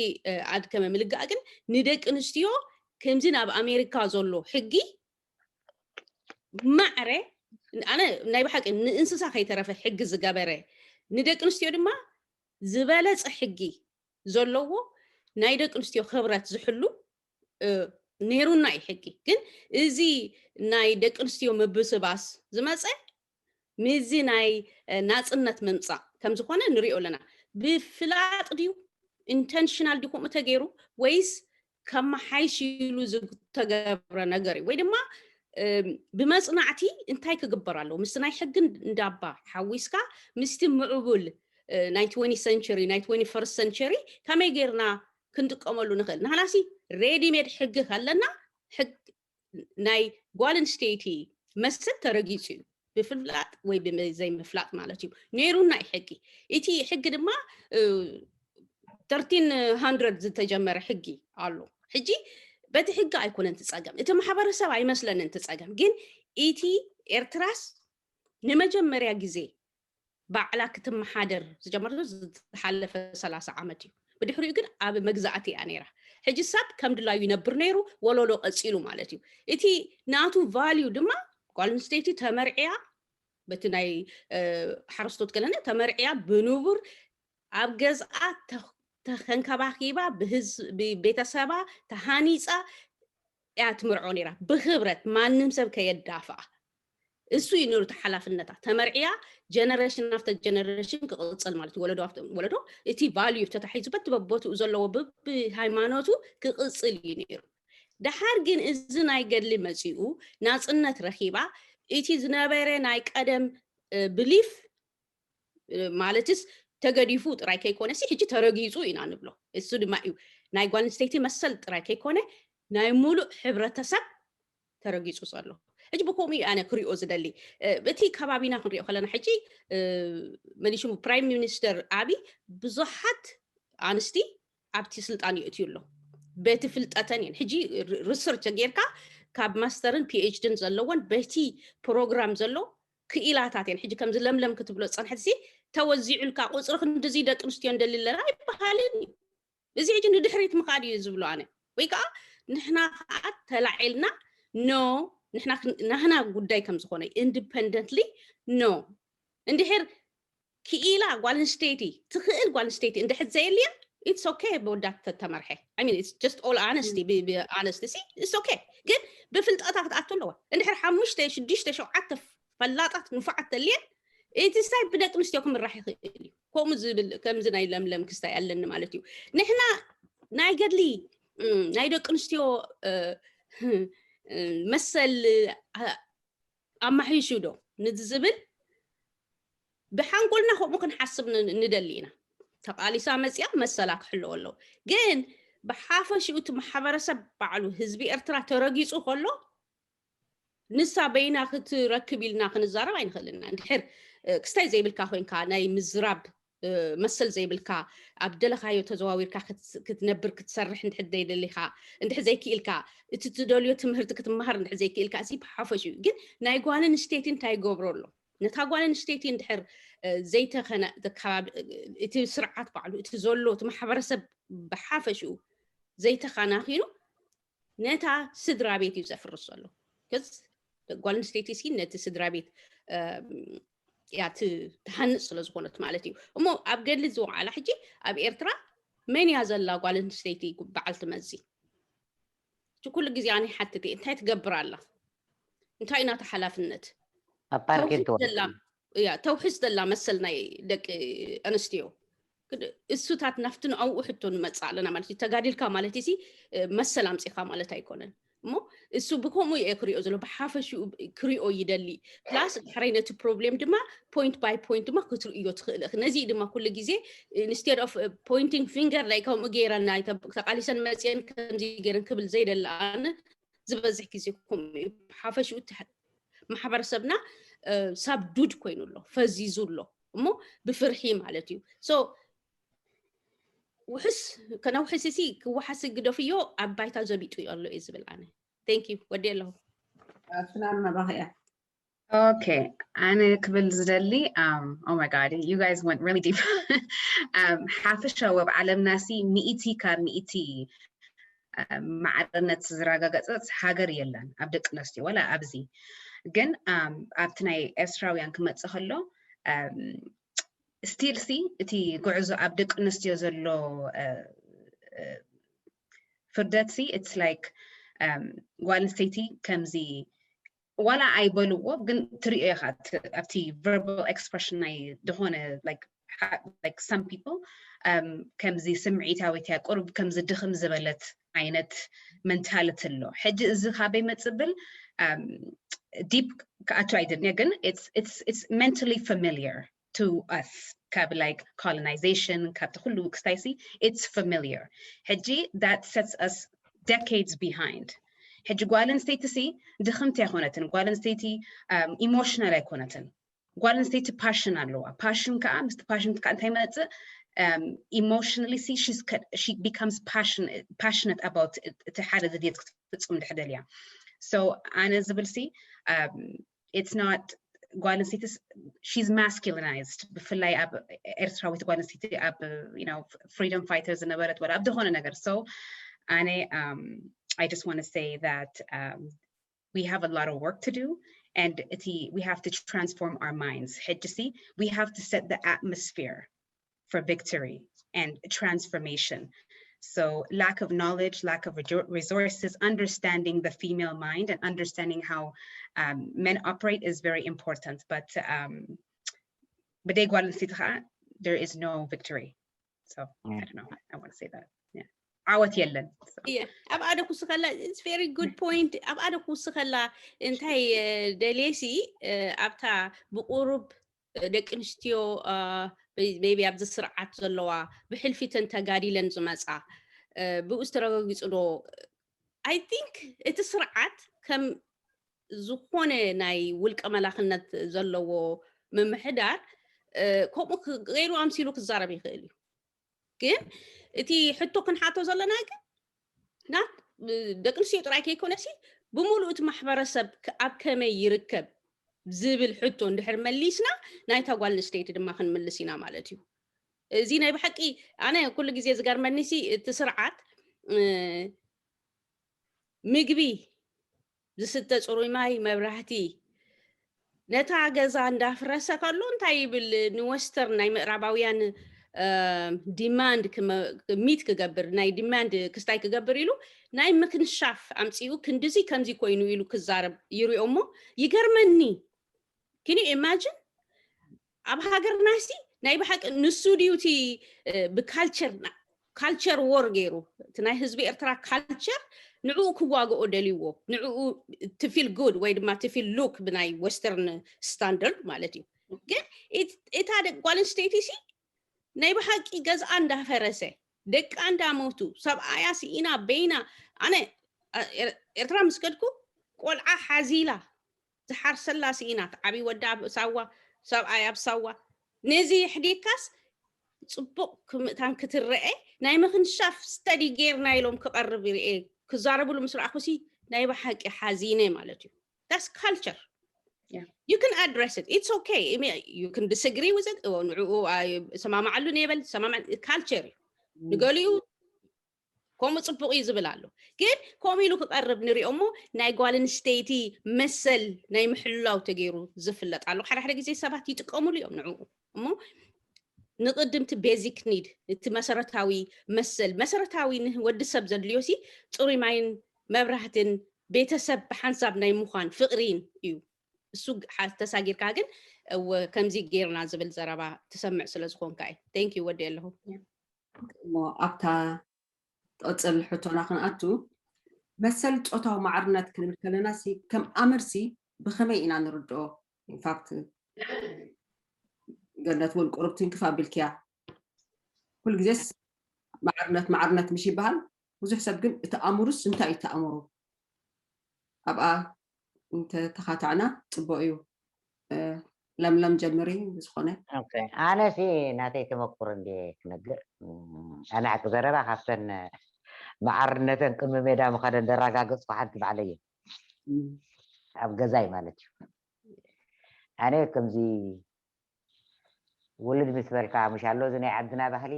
ኣድከመ ምልጋእ ግን ንደቂ ኣንስትዮ ከምዚ ናብ ኣሜሪካ ዘሎ ሕጊ ማዕረ ኣነ ናይ ብሓቂ ንእንስሳ ከይተረፈ ሕጊ ዝገበረ ንደቂ ኣንስትዮ ድማ ዝበለፀ ሕጊ ዘለዎ ናይ ደቂ ኣንስትዮ ክብረት ዝሕሉ ነይሩና እዩ ሕጊ። ግን እዚ ናይ ደቂ ኣንስትዮ ምብስባስ ዝመፀ ምዚ ናይ ናፅነት ምምፃእ ከምዝኾነ ንሪኦ ኣለና። ብፍላጥ ድዩ ኢንተንሽናል ድዩ ከምኡ ተገይሩ ወይስ ከመሓይሽ ኢሉ ዝተገብረ ነገር እዩ ወይ ድማ ብመፅናዕቲ እንታይ ክግበር ኣለዎ? ምስቲ ናይ ሕጊ እንዳባ ሓዊስካ ምስቲ ምዕቡል ናይ ትወንቲ ሰንቸሪ ናይ ትወንቲ ፈርስት ሰንቸሪ ከመይ ጌርና ክንጥቀመሉ ንኽእል? ንሕናሲ ሬዲሜድ ሕጊ ከለና ናይ ጓል ኣንስተይቲ መሰል ተረጊፁ እዩ። ብፍላጥ ወይ ብዘይምፍላጥ ማለት እዩ። ነይሩና እዩ ሕጊ። እቲ ሕጊ ድማ ተርቲን ሃንድረድ ዝተጀመረ ሕጊ ኣሎ። ሕጂ በቲ ሕጊ ኣይኮነን ትፀገም፣ እቲ ማሕበረሰብ ኣይመስለንን ትፀገም። ግን እቲ ኤርትራስ ንመጀመርያ ግዜ ባዕላ ክትመሓደር ዝጀመረቶ ዝሓለፈ ሰላሳ ዓመት እዩ። ብድሕሪኡ ግን ኣብ መግዛእቲ እያ ነይራ። ሕጂ ሰብ ከም ድላዩ ይነብር ነይሩ፣ ወለዶ ቀፂሉ ማለት እዩ። እቲ ናቱ ቫልዩ ድማ ጓል ኣንስተይቲ ተመርዕያ በቲ ናይ ሓረስቶት ገለና ተመርዕያ ብንቡር ኣብ ገዝኣ ተኸንከባኪባ ብቤተሰባ ተሃኒፃ እያ ትምርዖ ነይራ ብክብረት ማንም ሰብ ከየዳፍኣ። እሱ እዩ ነሩ ተሓላፍነታ። ተመርዕያ ጀነሬሽን ናፍተ ጀነሬሽን ክቕፅል ማለት ወለዶ ወለዶ እቲ ቫልዩ ተታሒዙ በቲ በቦትኡ ዘለዎ ብብሃይማኖቱ ክቕፅል እዩ ነይሩ። ደሓር ግን እዚ ናይ ገድሊ መፂኡ ናፅነት ረኺባ እቲ ዝነበረ ናይ ቀደም ብሊፍ ማለትስ ተገዲፉ ጥራይ ከይኮነ ሲ ሕጂ ተረጊፁ ኢና ንብሎ። እሱ ድማ እዩ ናይ ጓል ኣንስተይቲ መሰል ጥራይ ከይኮነ ናይ ሙሉእ ሕብረተሰብ ተረጊፁ ዘሎ። ሕጂ ብከምኡ እዩ ኣነ ክሪኦ ዝደሊ። እቲ ከባቢና ክንሪኦ ከለና ሕጂ መሊሹ ፕራይም ሚኒስተር ኣቢ ብዙሓት ኣንስቲ ኣብቲ ስልጣን የእትዩ ኣሎ። በቲ ፍልጠተን እየን ሕጂ ሪሰርች ጌርካ ካብ ማስተርን ፒኤችዲን ዘለወን በቲ ፕሮግራም ዘሎ ክኢላታት እየን። ሕጂ ከምዚ ለምለም ክትብሎ ዝፀንሐት ሲ ተወዚዑልካ ቁፅሪ ክንድዚ ደቂ ኣንስትዮ እንደሊ ኣለና ኣይበሃልን እዩ። እዚ ሕጂ ንድሕሪት ምኻድ እዩ ዝብሎ ኣነ። ወይ ከዓ ንሕና ከዓ ተላዒልና ኖ ንሕና ክን- ናህና ጉዳይ ከም ዝኾነ ኢንዲፐንደንትሊ ኖ እንድሕር ክኢላ ጓል ኣንስተይቲ ትኽእል ጓል ኣንስተይቲ እንድሕር ዘየልያ it's okay ብወዳት ተተመርሐ I mean it's just all honesty honesty it's okay ግን ብፍልጠታ ክትኣቱ ኣለዋ እንድሕር ሓሙሽተ ሽዱሽተ ሸውዓተ ፈላጣት ንፉዓት ተልየን እቲ ሳይ ብደቂ ኣንስትዮ ክምራሕ ይኽእል እዩ ከምኡ ዝብል ከምዚ ናይ ለምለም ክስታይ ኣለኒ ማለት እዩ ንሕና ናይ ገድሊ ናይ ደቂ ኣንስትዮ መሰል ኣማሒሹ ዶ ንዝብል ብሓንጎልና ከምኡ ክንሓስብ ንደሊ ኢና ተቃሊሳ መፅያ መሰላ ክሕለዎ ኣለዎ ግን ብሓፈሽኡ እቲ ማሕበረሰብ ባዕሉ ህዝቢ ኤርትራ ተረጊፁ ከሎ ንሳ በይና ክትረክብ ኢልና ክንዛረብ ኣይንኽእልና እንድሕር ክስታይ ዘይብልካ ኮይንካ ናይ ምዝራብ መሰል ዘይብልካ ኣብ ደለኻዮ ተዘዋዊርካ ክትነብር ክትሰርሕ እንድሕር ዘይደሊኻ እንድሕር ዘይክኢልካ እቲ ትደልዮ ትምህርቲ ክትመሃር እንድሕር ዘይክኢልካ እዚ ብሓፈሽ እዩ ግን ናይ ጓል ኣንስተይቲ እንታይ ይገብሮ ኣሎ ነታ ጓል ኣንስተይቲ እንድሕር ዘይተኸነ ከባቢ እቲ ስርዓት ባዕሉ እቲ ዘሎ እቲ ማሕበረሰብ ብሓፈሽኡ ዘይተኸናኺኑ ነታ ስድራ ቤት እዩ ዘፍርስ ዘሎ ጓል ኣንስተይቲ ሲ ነቲ ስድራ ቤት እያ ትሃንፅ ስለ ዝኾነት ማለት እዩ እሞ ኣብ ገድሊ ዝወዓላ ሕጂ ኣብ ኤርትራ መን እያ ዘላ ጓል ኣንስተይቲ በዓልቲ መዚ እቲ ኩሉ ግዜ ኣነ ሓትት እንታይ ትገብር ኣላ እንታይ ናታ ሓላፍነት ኣብ ፓርኬት ትወ እያ ተውሕስ ዘላ መሰል ናይ ደቂ ኣንስትዮ እሱታት ናፍቲ ንኣውኡ ሕቶ ንመፅእ ኣለና ማለት እዩ ተጋዲልካ ማለት ሲ መሰል ኣምፂኻ ማለት ኣይኮነን እሞ እሱ ብከምኡ እየ ክሪኦ ዘሎ ብሓፈሽኡ ክሪኦ ይደሊ plus ድሕረይ ነቲ ፕሮብሌም ድማ point by point ድማ ክትርእዮ ትኽእል ነዚ ድማ ኩሉ ግዜ instead of pointing finger like ከምኡ ገይረን ተቃሊሰን መፅአን ከምዚ ገይረን ክብል ዘይደሊ ኣነ ዝበዝሕ ግዜ ከምኡ እዩ ሓፈሽኡ ማሕበረሰብና ሳብዱድ ኮይኑ ኣሎ ፈዚዙ ኣሎ እሞ ብፍርሒ ማለት እዩ so ውሕስ ከነውሕስ ሲ ክወሓስ ግደፍዮ ኣብ ባይታ ዘቢጡ ኣሎ እዩ ዝብል ኣነ thank you ወዲ ኣለኹ ፍናን መባኽያ Okay, ኣነ ክብል ዝደሊ um, oh my god, you guys went really deep. um, ሓፈሻዊ ኣብ ዓለምና ሲ ሚእቲ ካብ ሚእቲ ማዕርነት ዝረጋገፀት ሃገር የለን ኣብ ደቂ ኣንስትዮ ወላ ኣብዚ ግን ኣብቲ ናይ ኤርትራውያን ክመፅእ ከሎ still ሲ እቲ ጉዕዞ ኣብ ደቂ ኣንስትዮ ዘሎ ፍርደት ሲ it's like ጓል ኣንስተይቲ ከምዚ ዋላ ኣይበልዎ ግን ትሪኦ ኢኻ ኣብቲ verbal expression ናይ ዝኾነ like some people ከምዚ ስምዒታዊት እያ ቁሩብ ከምዚ ድኽም ዝበለት ዓይነት mentality ኣሎ ሕጂ እዚ ካበይ መፅእ ብል deep ክኣቱ ኣይደልን ግን it's mentally familiar to us ካብ like colonization ካብቲ ኩሉ ክስታይ ሲ it's familiar ሕጂ that sets us decades behind ሕጂ ጓል ኣንስተይቲ ሲ ድኽምቲ ኣይኮነትን ጓል ኣንስተይቲ emotional ኣይኮነትን ጓል ኣንስተይቲ passion ኣለዋ passion ከዓ ምስቲ passion ከዓ እንታይ መፅእ emotionally ሲ she becomes passionate about እቲ ሓደ ድልየት ክትፍፅም ድሕደል እያ so ኣነ ዝብል ሲ it's not ጓል ኣንስተይቲ she's masculinized ብፍላይ ኣብ ኤርትራዊት ጓል ኣንስተይቲ ኣብ freedom fighter ዝነበረት ወላ ኣብ ዝኾነ ነገር so ኣነ I just want to say that um, we have a lot of work to do and እቲ we have to transform our minds ሕጂ ሲ we have to set the atmosphere for victory and transformation so lack of knowledge lack of resources understanding the female mind and understanding how um, men operate is very important but um, ብደይ ጓል ኣንስተይቲ ከዓ there is no victory so I don't know I want to say that yeah ዓወት የለን። እየ ኣብኣ ዶ ክውስኸላ it's very good point። ኣብኣ ዶ ክውስኸላ እንታይ ደልየሲ ኣብታ ብቁሩብ ደቂ ኣንስትዮ maybe ኣብዚ ስርዓት ዘለዋ ብሕልፊተን ተጋዲለን ዝመፃ ብኡ ዝተረጋጊፁ ዶ? I think እቲ ስርዓት ከም ዝኾነ ናይ ውልቀ መላኽነት ዘለዎ ምምሕዳር ከምኡ ገይሩ ኣምሲሉ ክዛረብ ይኽእል እዩ። ግን እቲ ሕቶ ክንሓቶ ዘለና ግን ናት ደቂ ኣንስትዮ ጥራይ ከይኮነሲ ብምሉእ እቲ ማሕበረሰብ ኣብ ከመይ ይርከብ ዝብል ሕቶ እንድሕር መሊስና ናይታ ጓል ኣንስተይቲ ድማ ክንምልስ ኢና ማለት እዩ። እዚ ናይ ብሓቂ ኣነ ኩሉ ግዜ ዝገርመኒሲ እቲ ስርዓት ምግቢ ዝስተ ፅሩይ ማይ መብራህቲ ነታ ገዛ እንዳፍረሰ ከሎ እንታይ ይብል ንወስተርን ናይ ምዕራባውያን demand meet ክገብር ናይ demand ክስታይ ክገብር ኢሉ ናይ ምክንሻፍ ኣምፂኡ ክንድዚ ከምዚ ኮይኑ ኢሉ ክዛረብ ይሪኦ እሞ ይገርመኒ። Can you imagine? ኣብ ሃገርና ሲ ናይ ብሓቂ ንሱ ድዩ እቲ ብካልቸር ካልቸር ወር ገይሩ እቲ ናይ ህዝቢ ኤርትራ ካልቸር ንዕኡ ክዋግኦ ደልይዎ ንዕኡ to feel good ወይ ድማ to feel look ብናይ western standard ማለት እዩ። ግን እታ ጓል ኣንስተይቲ ሲ ናይ ብሓቂ ገዝኣ እንዳፈረሰ ደቃ እንዳሞቱ ሰብኣያ ስኢና በይና ኣነ ኤርትራ ምስ ከድኩ ቆልዓ ሓዚላ ዝሓርሰላ ስኢና ዓብይ ወዳ ኣብ ሳዋ ሰብኣይ ኣብ ሳዋ ነዚ የሕዲካስ ፅቡቕ ክምእታን ክትረአ ናይ ምክንሻፍ ስተዲ ጌርና ኢሎም ክቐርብ ይርኤ ክዛረብሉ ምስ ረኣኹሲ ናይ ብሓቂ ሓዚነ ማለት እዩ። That's culture. You can address it. It's okay. You can disagree with it. ንዕኡ ሰማማዓሉ ነበል ሰማማ ካልቸር እዩ። ንገሊኡ ከምኡ ፅቡቕ እዩ ዝብል ኣሎ። ግን ከምኡ ኢሉ ክቐርብ ንሪኦ እሞ ናይ ጓል ኣንስተይቲ መሰል ናይ ምሕላው ተገይሩ ዝፍለጥ ኣሎ። ሓደ ሓደ ግዜ ሰባት ይጥቀምሉ እዮም ንዕኡ እሞ ንቕድምቲ ቤዚክ ኒድ እቲ መሰረታዊ መሰል መሰረታዊ ንወዲ ሰብ ዘድልዮ ሲ ፅሩይ ማይን መብራህትን ቤተሰብ ብሓንሳብ ናይ ምዃን ፍቕሪን እዩ። እሱ ተሳጊርካ ግን ከምዚ ጌርና ዝብል ዘረባ ትሰምዕ ስለ ዝኾንካ እዩ። Thank you ወዲ ኣለኹ። እሞ ኣብታ ቀፅል ሕቶና ክንኣቱ መሰል ፆታዊ ማዕርነት ክንብል ከለና ሲ ከም ኣምርሲ ብኸመይ ኢና ንርድኦ? ኢንፋክት ገነት እውን ቁሩብ ትንክፍ ኣቢልክያ። ኩልግዜስ ማዕርነት ማዕርነት ምሽ ይበሃል። ብዙሕ ሰብ ግን እቲ ኣምሩስ እንታይ እዩ እቲ ኣምሩ? ኣብኣ እንተተኻታዕና ፅቡቅ እዩ። ለምለም ጀምሪ ብዝኾነ። ኣነ ሲ ናተይ ተመኩሮ እንዲ ክነግር ኣነ ሓቂ ዘረባ ካብተን መዓርነተን ቅድሚ ሜዳ ምኸደን ደረጋገፅኩ ሓንቲ ባዕለየ ኣብ ገዛይ ማለት እዩ። ኣነ ከምዚ ውልድ ምስ በልካ ምሽ ኣሎ እዚ ናይ ዓድና ባህሊ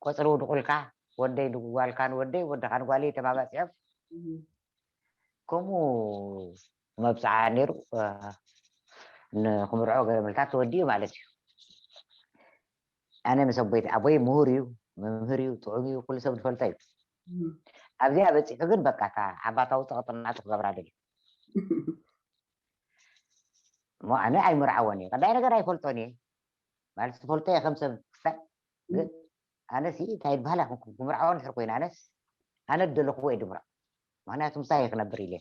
ቆፅሪ ውድቁልካ ወደይ ጓልካ ንወደይ ወድኻ ንጓለይ ተባባፂዖም ከምኡ መብፅዓ ነይሩ። ንክምርዖ ገረመልካ ተወዲኡ ማለት እዩ። ኣነ ምስ ኣቦይ ኣቦይ ምሁር እዩ፣ መምህር እዩ፣ ጥዑም እዩ፣ ኩሉ ሰብ ዝፈልጦ እዩ። ኣብዚኣ በፂሑ ግን በቃ እታ ዓባታዊ ፀቕጥናቱ ክገብራ ደልዩ እሞ ኣነ ኣይምርዓወን እየ። ቀዳይ ነገር ኣይፈልጦን እየ ማለት ዝፈልጦ እየ ከም ሰብ ክሳይ ግን ኣነሲ እንታይ ይበሃል ኣይኮንኩም ክምርዓወን ድሕር ኮይነ ኣነስ ኣነ ደለኹዎ እየ ድምርዖ። ምክንያቱ ምሳይ እየ ክነብር ኢለ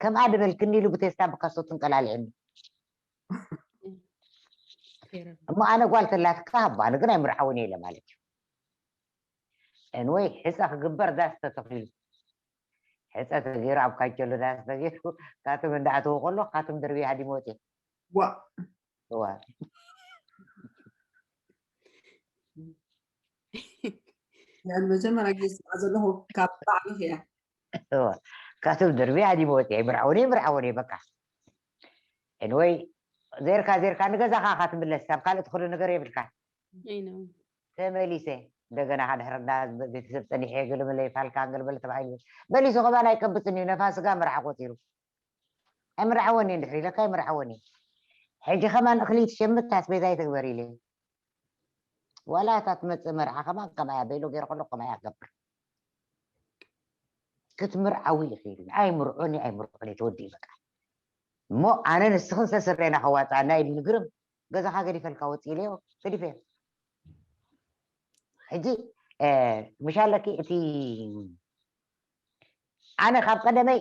ከምኣ ድበልክኒ ኢሉ ብቴስታ ብካሶት እንቀላልዕኒ እሞ ኣነ ጓል ተላትካ ኣቦ ኣነ ግን ኣይምርዓውን እየ ኢለ ማለት እዩ። እንወይ ሕፀ ክግበር ዳስ ተተኺሉ ሕፀ ተገይሩ ኣብ ካንቸሎ ዳስ ተገይሩ ካትም እንዳኣተወ ከሎ ካትም ደርቢ ሃዲመ ወፅየ። ዋ እዋ ያን መጀመርያ ግዜ ዝሰምዓ ዘለኹ ካብ ባዕሉ እያ። እዋ ካትም ደርቢ ሃዲመ ወፅየ። ኣይምርዓውን እየ ኣይምርዓውን እየ በቃ። እንወይ ዜርካ ዜርካ ንገዛኻ ኢኻ ትምለስ፣ ኣብ ካልእ ትኸዶ ነገር የብልካን። I know. ተመሊሰ እንደገና ድሕሪ እንዳ ቤተሰብ ፀኒሐ ገለመለ ፋልካን ገለመለ ተባሂሉ መሊሱ ከማን ኣይቀብፅን እዩ። ነፋስ ስጋ መርዓ ቆፂሩ ኣይምርዓወን እየ። እንድሕር ኢለካ ኣይምርዓወን እየ። ሕጂ ከማን እኽሊ ትሸምት ኣስቤዛ ይትግበር ኢለ ዋላ እታ ትመፅእ መርዓ ከማን ከምኣ እያ በይሎ ገይረ ከሎ ከምኣ እያ ክገብር። ክትምርዓዊ ኢኺ ኢሉኒ። ኣይምርዖን እየ ኣይምርዖን እየ ተወዲኡ በቃ። እሞ ኣነ ንስኽን ሰስሬና ከዋፅኣና ኢሉኒ ግርም ገዛኻ ገዲፈልካ ወፂ ኢለዮ ገዲፈዮ። ሕጂ ምሻለኪ እቲ ኣነ ካብ ቀደመይ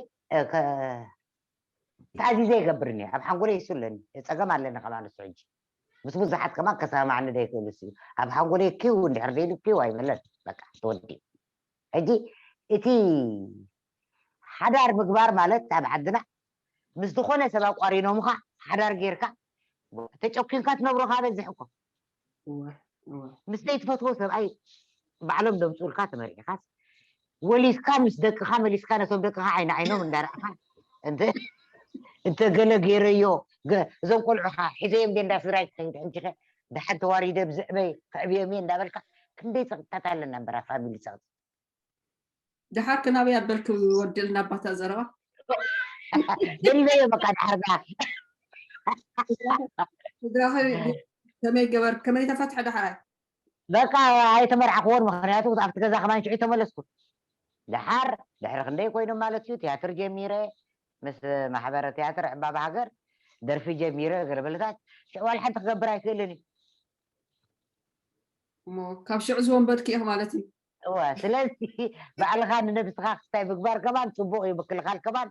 ተኣዚዘ ይገብርኒ ኣብ ሓንጎለይ ይሱለኒ ጸገም ኣለኒ ከማን እሱ ሕጂ ምስ ብዙሓት ከማን ከሰማማዕኒ ዘይክእል እሱ እዩ ኣብ ሓንጎለይ ኪው እንድሕር ዘይሉ ኪው ኣይብለን በቃ ተወዲኡ ሕጂ እቲ ሓዳር ምግባር ማለት ኣብ ዓድና ምስ ዝኾነ ሰብ ኣቋሪኖምኻ ሓዳር ጌርካ ተጨኪንካ ትነብሮ ካብ በዝሕ እኮ ምስ ዘይትፈትዎ ሰብኣይ ባዕሎም ዘምፅኡልካ ተመሪዕካስ ወሊስካ ምስ ደቅኻ መሊስካ ነቶም ደቅኻ ዓይኒ ዓይኖም እንዳረእኻ እንተ ገለ ገይረዮ እዞም ቆልዑኻ ሒዘዮም እንዳ ስድራይ ክኸይድ ሕንጂኸ ደሓን ተዋሪደ ብዝዕበይ ክዕብዮም እየ እንዳበልካ ክንደይ ፀቕጥታት ኣለና እምበራ ፋሚሊ ፀቕጢ ደሓር ክናበይ ኣበልክ ወድልና ኣባታ ዘረባ ደሊበዮ በቃ ደሓር ዳ ስድራኺ ከመይ ገበር ከመይ ተፈትሐ ደሓራይ በቃ ኣይተመርዓኽዎን ምክንያቱ ኣብቲ ገዛ ከማን ሽዑ ተመለስኩ ደሓር ድሕሪ ክንደይ ኮይኖም ማለት እዩ ትያትር ጀሚረ ምስ ማሕበረ ትያትር ዕባባ ሃገር ደርፊ ጀሚረ ገለበለታት ሽዑ ዋላ ሓንቲ ክገብር ኣይክእልን እዩ እሞ ካብ ሽዑ ዝወንበድኪ ኢኺ ማለት እዩ እወ ስለዚ ባዕልኻ ንነብስኻ ክስታይ ምግባር ከማን ፅቡቅ እዩ ምክልኻል ከማን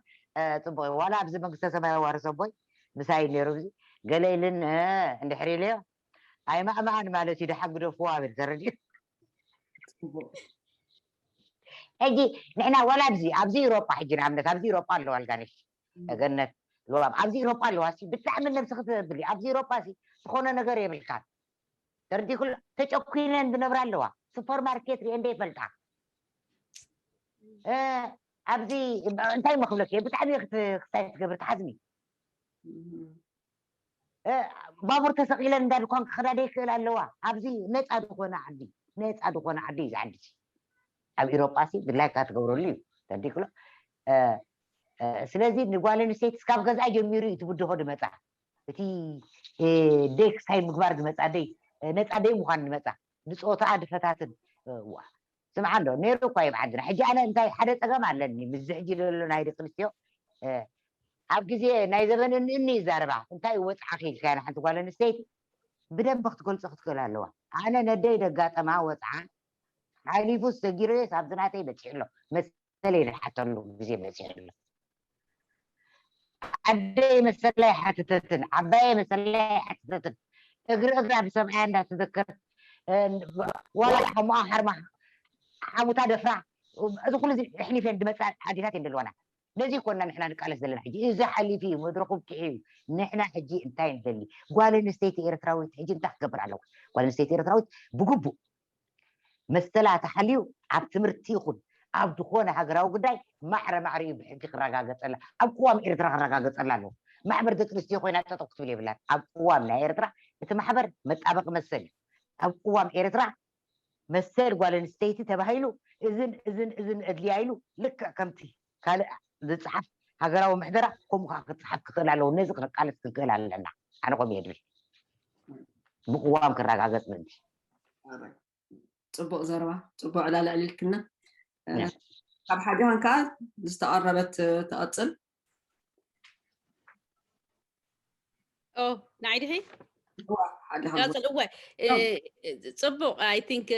ፅቡቅ እዩ ዋላ ኣብዚ መንግስተ ሰማይ ዋርሶ ኣቦይ ምሳይ ነይሩ እዚ ገለ ኢልን እንድሕር ኢለዮ ኣይማእማኣን ማለት እዩ ደሓን ግደፍዎ ኣብል ተረዲኡ ሕጂ ንሕና ዋላ ኣብዚ ኣብዚ ኢሮጳ ሕጂ ንኣብነት ኣብዚ ኢሮጳ ኣለዋ ኣልጋነሽ ገነት ልዋም ኣብዚ ኢሮጳ ኣለዋ ሲ ብጣዕሚ ነብስኺ ትብል ኣብዚ ኢሮጳ ሲ ዝኾነ ነገር የብልካን ተረዲእኩ ተጨኲነን ዝነብራ ኣለዋ ሱፐርማርኬት ሪኤ እንደ ይፈልጣ ኣብዚ እንታይ መክብለክ ብጣዕሚ ክሳይ ትገብር ትሓዝኒ ባቡር ተሰቂለን እንዳ ድኳን ክኸዳ ደይክእል ኣለዋ ኣብዚ ነፃ ዝኾነ ዓዲ ነፃ ዝኾነ ዓዲ እዩ ዝዓዲ ኣብ ኢሮጳ ሲ ድላይካ ትገብረሉ እዩ ተንዲክሎ ስለዚ ንጓል ኣንስተይቲ ስካብ ገዛ ጀሚሩ እዩ ትብድሆ ድመፃ እቲ ደይ ክሳይ ምግባር ዝመፃ ደይ ነፃ ደይ ምኳን ዝመፃ ብፆታ ድፈታትን ስምዓ እንዶ ነይሩ እኳ እዩ ዓድና ሕጂ ኣነ እንታይ ሓደ ፀገም ኣለኒ ምስዚ ሕጂ ዘሎ ናይ ደቂ ኣንስትዮ ኣብ ግዜ ናይ ዘበን እንእኒ ይዛረባ እንታይ ወፅዓ ክኢልካ ንሓንቲ ጓል ኣንስተይቲ ብደንብ ክትገልፆ ክትክእል ኣለዋ ኣነ ነደይ ደጋጠማ ወፅዓ ሓሊፉ ሰጊረዮስ ኣብዚ ናተይ በፂሑ ኣሎ መሰለይ ዝሓተሉ ግዜ በፂሑ ኣሎ ኣደይ መሰለይ ሓትተትን ዓባየ መሰለይ ሓትተትን እግሪ እግራ ብሰብኣያ እንዳተዘከር ዋላ ሓሙኣ ሓርማ ሓሙታ ደፍራ እዚ ኩሉ ኣሕሊፈን ዝመፃ ኣዴታት እየን ዘለዋና ነዚ ኮና ንሕና ንቃለስ ዘለና ሕጂ እዚ ሓሊፉ እዩ መድረኹ ብቂሑ እዩ ንሕና ሕጂ እንታይ ንደሊ ጓል ኣንስተይቲ ኤርትራዊት ሕጂ እንታይ ክገብር ኣለዋ ጓል ኣንስተይቲ ኤርትራዊት ብግቡእ መሰላ ተሓልዩ ኣብ ትምህርቲ ይኹን ኣብ ዝኾነ ሃገራዊ ጉዳይ ማዕረ ማዕሪኡ ብሕጊ ክረጋገፀላ ኣብ ቅዋም ኤርትራ ክረጋገፀላ ኣለዎ ማሕበር ደቂ ኣንስትዮ ኮይና ጠጠው ክትብል የብላን ኣብ ቅዋም ናይ ኤርትራ እቲ ማሕበር መጣበቂ መሰል እዩ ኣብ ቅዋም ኤርትራ መሰል ጓል ኣንስተይቲ ተባሂሉ እዝን እዝን እዝን ኣድልያ ኢሉ ልክዕ ከምቲ ካልእ ዝፅሓፍ ሃገራዊ ምሕደራ ከምኡ ከዓ ክፅሓፍ ክኽእል ኣለዎ ነዚ ክንቃለስ ክንክእል ኣለና ኣነ ከምኡ የድብል ብቅዋም ክረጋገፅ ምእንቲ ፅቡቅ ዘረባ ፅቡቅ ዕላል ኣዕሊልክና ካብ ሓዲሃን ከዓ ዝተቐረበት ትቐፅል ኦ ንዓይ ድኺ ቀፅል እወ ፅቡቅ ኣይ ቲንክ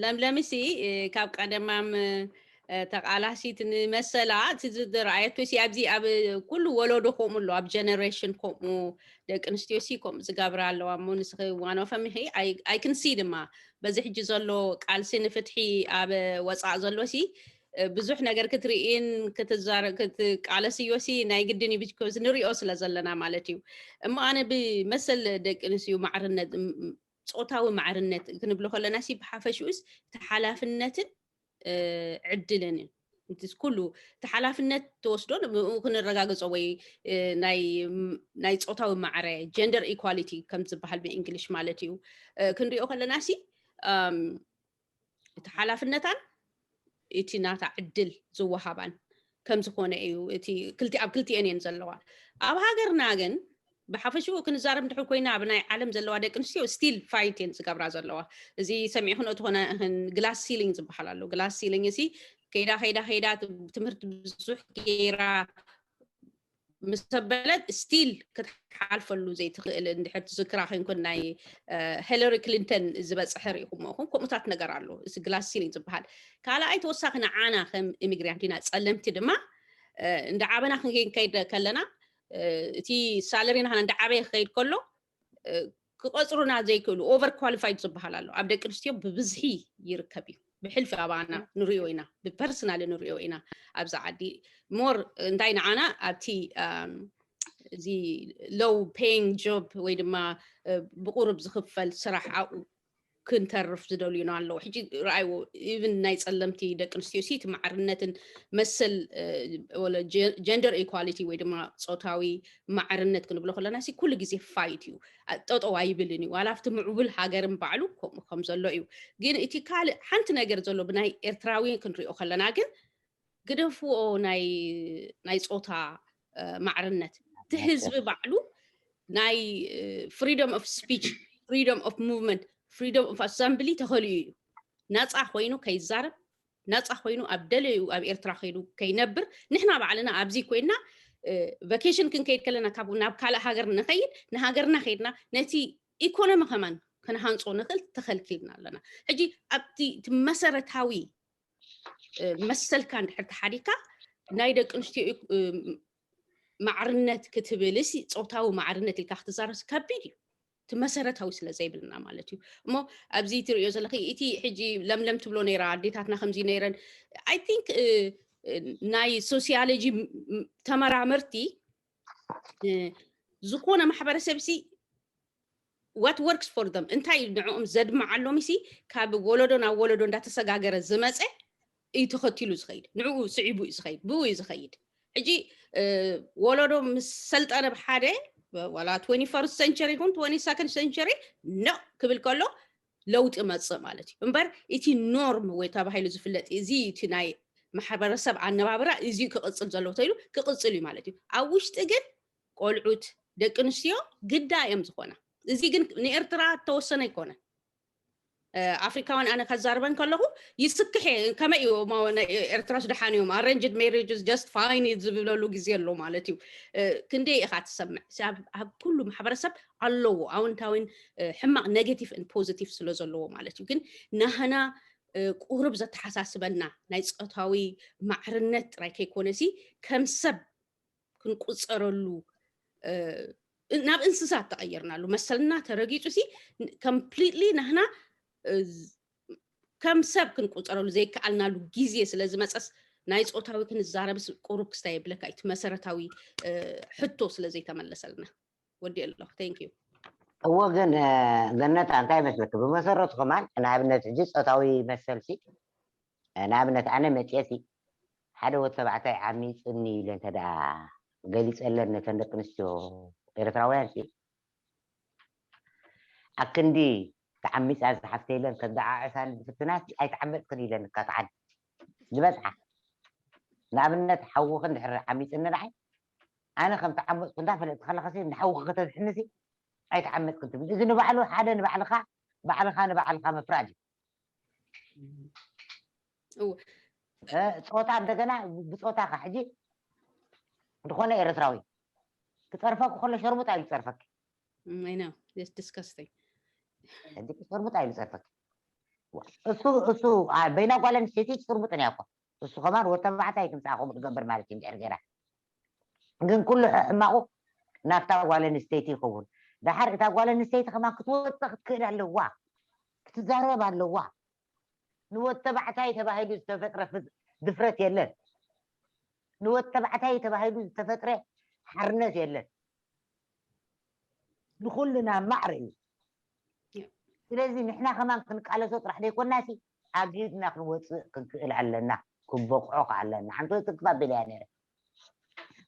ለምለምሲ ካብ ቀደማም ተቃላሲት ንመሰላ እቲ ዝረኣየቶ ሲ ኣብዚ ኣብ ኩሉ ወለዶ ከምኡ ኣሎ ኣብ ጀነሬሽን ከምኡ ደቂ ኣንስትዮ ሲ ከምኡ ዝገብራ ኣለዋ እሞ ንስኺ ዋን ኦፍ ኢኺ ኣይ ክን ሲ ድማ በዚ ሕጂ ዘሎ ቃልሲ ንፍትሒ ኣብ ወፃእ ዘሎ ሲ ብዙሕ ነገር ክትርእን ክትቃለስዮ ሲ ናይ ግድን እዩ because ንሪኦ ስለ ዘለና ማለት እዩ እሞ ኣነ ብመሰል ደቂ ኣንስትዮ ማዕርነት ጾታዊ ማዕርነት ክንብሎ ከለና ሲ ብሓፈሽኡስ እቲ ሓላፍነትን ዕድልን እዩ ኩሉ እቲ ሓላፍነት ተወስዶ ክንረጋግጾ ወይ ናይ ጾታዊ ማዕረ ጀንደር ኢኳሊቲ ከም ዝበሃል ብእንግሊሽ ማለት እዩ ክንሪኦ ከለና ሲ እቲ ሓላፍነታን እቲ ናታ ዕድል ዝወሃባን ከም ዝኾነ እዩ እቲ ክልቲ ኣብ ክልቲኤን እየን ዘለዋ ኣብ ሃገርና ግን ብሓፈሽኡ ክንዛረብ እንድሕር ኮይና ኣብ ናይ ዓለም ዘለዋ ደቂ ኣንስትዮ ስቲል ፋይት እየን ዝገብራ ዘለዋ እዚ ሰሚዕክን እትኾነ ግላስ ሲሊንግ ዝበሃል ኣሎ ግላስ ሲሊንግ እዚ ከይዳ ከይዳ ከይዳ ትምህርቲ ብዙሕ ገይራ ምስ ኣበለት ስቲል ክትሓልፈሉ ዘይትኽእል፣ እንድሕር ትዝክራ ኮይንኩን ናይ ሂለሪ ክሊንተን ዝበፅሐ ርኢኹሞ ኹም ከምኡታት ነገር ኣሎ። እዚ ግላስ ሲሊንግ ዝበሃል። ካልኣይ ተወሳኺ ንዓና ከም ኢሚግራንት ኢና ጸለምቲ ድማ እንዳ ዓበና ክንከይድ ከለና እቲ ሳለሪና እንዳ ዓበየ ክኸይድ ከሎ ክቐፅሩና ዘይክእሉ ኦቨር ኳሊፋይድ ዝበሃል ኣሎ። ኣብ ደቂ ኣንስትዮ ብብዝሒ ይርከብ እዩ። ብሕልፊ ኣባና ንሪኦ ኢና፣ ብፐርሰናል ንሪኦ ኢና። ኣብዚ ዓዲ ሞር እንታይ ንዓና ኣብቲ እዚ ሎው ፔይንግ ጆብ ወይ ድማ ብቁሩብ ዝኽፈል ስራሕ ኣብኡ ክንተርፍ ዝደልዩና ኣለዉ። ሕጂ ረኣይዎ፣ ኢቭን ናይ ጸለምቲ ደቂ ኣንስትዮ ሲ እቲ ማዕርነትን መሰል ጀንደር ኢኳሊቲ ወይ ድማ ጾታዊ ማዕርነት ክንብሎ ከለና ሲ ኩሉ ግዜ ፋይት እዩ። ጠጠው ኣይብልን እዩ። ዋላ ኣብቲ ምዕቡል ሃገርን ባዕሉ ከምኡ ከም ዘሎ እዩ። ግን እቲ ካልእ ሓንቲ ነገር ዘሎ ብናይ ኤርትራዊ ክንሪኦ ከለና ግን ግደፍዎ ናይ ጾታ ማዕርነት። እቲ ህዝቢ ባዕሉ ናይ ፍሪደም ኦፍ ስፒች፣ ፍሪደም ኦፍ ሙቭመንት፣ ፍሪደም ኦፍ ኣሰምብሊ ተኸልዩ እዩ። ነፃ ኮይኑ ከይዛረብ፣ ነፃ ኮይኑ ኣብ ደለዩ ኣብ ኤርትራ ከይዱ ከይነብር፣ ንሕና ባዕልና ኣብዚ ኮይና ቨኬሽን ክንከይድ ከለና ካብ ናብ ካልእ ሃገር ንኸይድ፣ ንሃገርና ከይድና ነቲ ኢኮኖሚ ከማን ክንሃንፆ ንኽእል ተኸልኪልና ኣለና። ሕጂ ኣብቲ መሰረታዊ መሰልካ እንድሕር ተሓዲካ ናይ ደቂ ኣንስትዮ ማዕርነት ክትብል ሲ ፆታዊ ማዕርነት ኢልካ ክትዛረብ ከቢድ እዩ። እቲ መሰረታዊ ስለ ዘይብልና ማለት እዩ። እሞ ኣብዚ ትሪኦ ዘለኺ እቲ ሕጂ ለምለም ትብሎ ነይራ ኣዴታትና ከምዚ ነይረን። ኣይ ቲንክ ናይ ሶሲዮሎጂ ተመራመርቲ ዝኾነ ማሕበረሰብ ሲ what works for them እንታይ ንዕኦም ዘድምዓሎም ሲ ካብ ወለዶ ናብ ወለዶ እንዳተሰጋገረ ዝመፀ እዩ ተኸቲሉ ዝኸይድ። ንዕኡ ስዒቡ እዩ ዝኸይድ፣ ብኡ እዩ ዝኸይድ። ሕጂ ወለዶ ምስ ሰልጠነ ብሓደ ዋላ ትወንቲ ፈርስት ሰንቸሪ ይኹን ትወንቲ ሰከንድ ሰንቸሪ ኖ ክብል ከሎ ለውጢ መፅእ ማለት እዩ። እምበር እቲ ኖርም ወይ ተባሂሉ ዝፍለጥ እዚ እቲ ናይ ማሕበረሰብ ኣነባብራ እዚ ክቕፅል ዘለዎ ተይሉ ክቕፅል እዩ ማለት እዩ። ኣብ ውሽጢ ግን ቆልዑት ደቂ ኣንስትዮ ግዳ እዮም ዝኾና። እዚ ግን ንኤርትራ ተወሰነ ኣይኮነን። ኣፍሪካውያን ኣነ ከዛርበን ከለኹ ይስክሐ ከመይ እዩ ኤርትራስ ደሓን እዮም ኣረንጅድ ሜሬጅስ ጀስት ፋይን ዝብለሉ ግዜ ኣሎ ማለት እዩ። ክንደይ ኢኻ ትሰምዕ? ኣብ ኩሉ ማሕበረሰብ ኣለዎ ኣውንታዊን ሕማቕ ኔጌቲቭ ን ፖዚቲቭ ስለ ዘለዎ ማለት እዩ። ግን ናህና ቁሩብ ዘተሓሳስበና ናይ ፆታዊ ማዕርነት ጥራይ ከይኮነሲ ከም ሰብ ክንቁፀረሉ ናብ እንስሳት ተቐይርናሉ መሰልና ተረጊፁ ሲ ኮምፕሊትሊ ናህና ከም ሰብ ክንቁፀረሉ ዘይከኣልናሉ ግዜ ስለ ዝመፀስ ናይ ፆታዊ ክንዛረብስ ቁሩብ ክስታይ የብለካ እቲ መሰረታዊ ሕቶ ስለ ዘይተመለሰልና። ወዲ ኣለኹ። Thank you። እዎ ግን ገነት እንታይ መስለክ ብመሰረቱ ከማን ንኣብነት ሕጂ ፆታዊ መሰልሲ ንኣብነት ኣነ መፅየሲ ሓደ ወዲ ተባዕታይ ዓሚፅኒ ኢለ እንተ ደኣ ገሊፀለን ነተን ደቂ ኣንስትዮ ኤርትራውያን ሲ ኣክንዲ ተዓሚፃ ዝሓፍተ ኢለን ከም ደዓዕሳኒ ዝፍትናሲ ኣይተዓመፅክን ኢለን እካ ተዓዲ ዝበፅሓ ንኣብነት ሓውኽን ድሕር ዓሚፅኒ ንዓይ ኣነ ከም ተዓመፅኩ እንዳፈለጥቲ ከለኸሲ ንሓውኺ ከተዝሕንሲ ኣይተዓመፅክን ትብል እዚ ንባዕሉ ሓደ ንባዕልኻ ባዕልኻ ንባዕልኻ ምፍራድ እዩ ፆታ እንደገና ብፆታኻ ሕጂ ዝኾነ ኤርትራዊ ክፀርፈኪ ከሎ ሸርሙጣ እዩ ዝፀርፈኪ I know it's disgusting ሕጂ ሸርሙጣ እዩ ዝፀርፈኪ እሱ እሱ በይና ጓል ኣንስተይቲ ሸርሙጥን እያ እኮ እሱ ከማን ወተባዕታይ ትምፃእ ከምኡ ትገብር ማለት እዩ እንድሕር ገይራ ግን ኩሉ ሕማቑ ናብታ ጓል ኣንስተይቲ ይኸውን ደሓር እታ ጓል ኣንስተይቲ ከማን ክትወፅእ ክትክእል ኣለዋ ክትዛረብ ኣለዋ ንወተባዕታይ ተባሂሉ ዝተፈጥረ ድፍረት የለን ንወተባዕታይ ተባሂሉ ዝተፈጥረ ሓርነት የለን ንኩልና ማዕረ እዩ ስለዚ ንሕና ከማን ክንቃለሶ ጥራሕ ዘይኮናሲ ኣጊድና ክንወፅእ ክንክእል ኣለና ክበቕዖ ከዓለና ሓንቲ ወይ ትክባብል እያ ነረ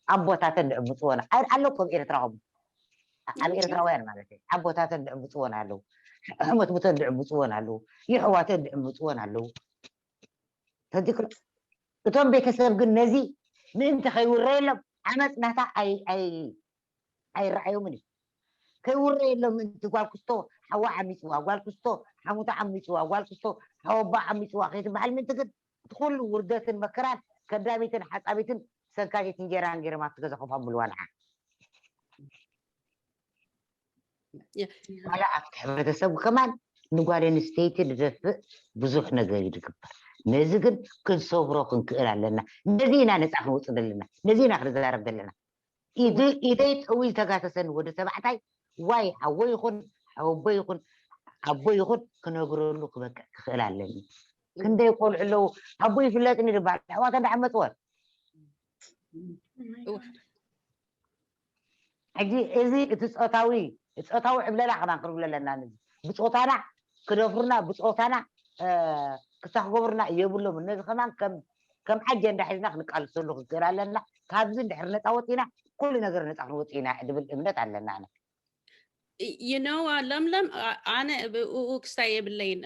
ኣቦታተን ድዕምፅወን ኣሎ ከም ኤርትራኹም ኣብ ኤርትራውያን ማለት እዩ ኣቦታተን ድዕምፅወን ኣለዉ ሕመትሙተን ድዕምፅወን ኣለዉ የሕዋተን ድዕምፅወን ኣለዉ ተዚክር እቶም ቤተሰብ ግን ነዚ ምእንቲ ከይውረየሎም ዓመፅ ናታ ኣይረኣዮምን እዩ ከይውረየሎም ምእንቲ ጓል ክስቶ ሓዋ ዓሚፅዋ ጓል ክስቶ ሓሙታ ዓሚፅዋ ጓል ክስቶ ሓወባ ዓሚፅዋ ከይትበሃል ምእንቲ ግን እቲ ኩሉ ውርደትን መከራን ከዳሚትን ሓፃቢትን ሰንካቲት እንጀራ ገይሮም ኣብቲ ገዛ ኮፍ ኣብልዋ ንዓ። ዋላ ኣብቲ ሕብረተሰብ ከማን ንጓል ኣንስተይቲ ዝደፍእ ብዙሕ ነገር እዩ ዝግበር። ነዚ ግን ክንሰብሮ ክንክእል ኣለና። ነዚ ኢና ነፃ ክንወፅ ዘለና፣ ነዚ ኢና ክንዘራረብ ዘለና። ኢደይ ጠዊ ዝተጋሰሰኒ ወዲ ተባዕታይ ዋይ ሓወ ይኹን ሓወቦ ይኹን ኣቦ ይኹን ክነግረሉ ክበቅዕ ክኽእል ኣለኒ። ክንደይ ቆልዑ ኣለዉ ኣቦ ይፍለጥኒ ዝበሃል ኣሕዋት እንዳሓመፅወን ሕጂ እዚ እቲ ፆታዊ ፆታዊ ዕብለላ ከማን ክንብሎ ኣለና። ነዚ ብፆታና ክደፍሩና ብፆታና ክሳክገብሩና የብሎም። ነዚ ከማን ከም ኣጀንዳ ሒዝና ክንቃልሰሉ ክንክእል ኣለና። ካብዚ እንድሕር ነፃ ወፂና ኩሉ ነገር ነፃ ክንወፅ ኢና ድብል እምነት ኣለና። you know ለምለም ኣነ ብኡ ክስታይ የብለይን።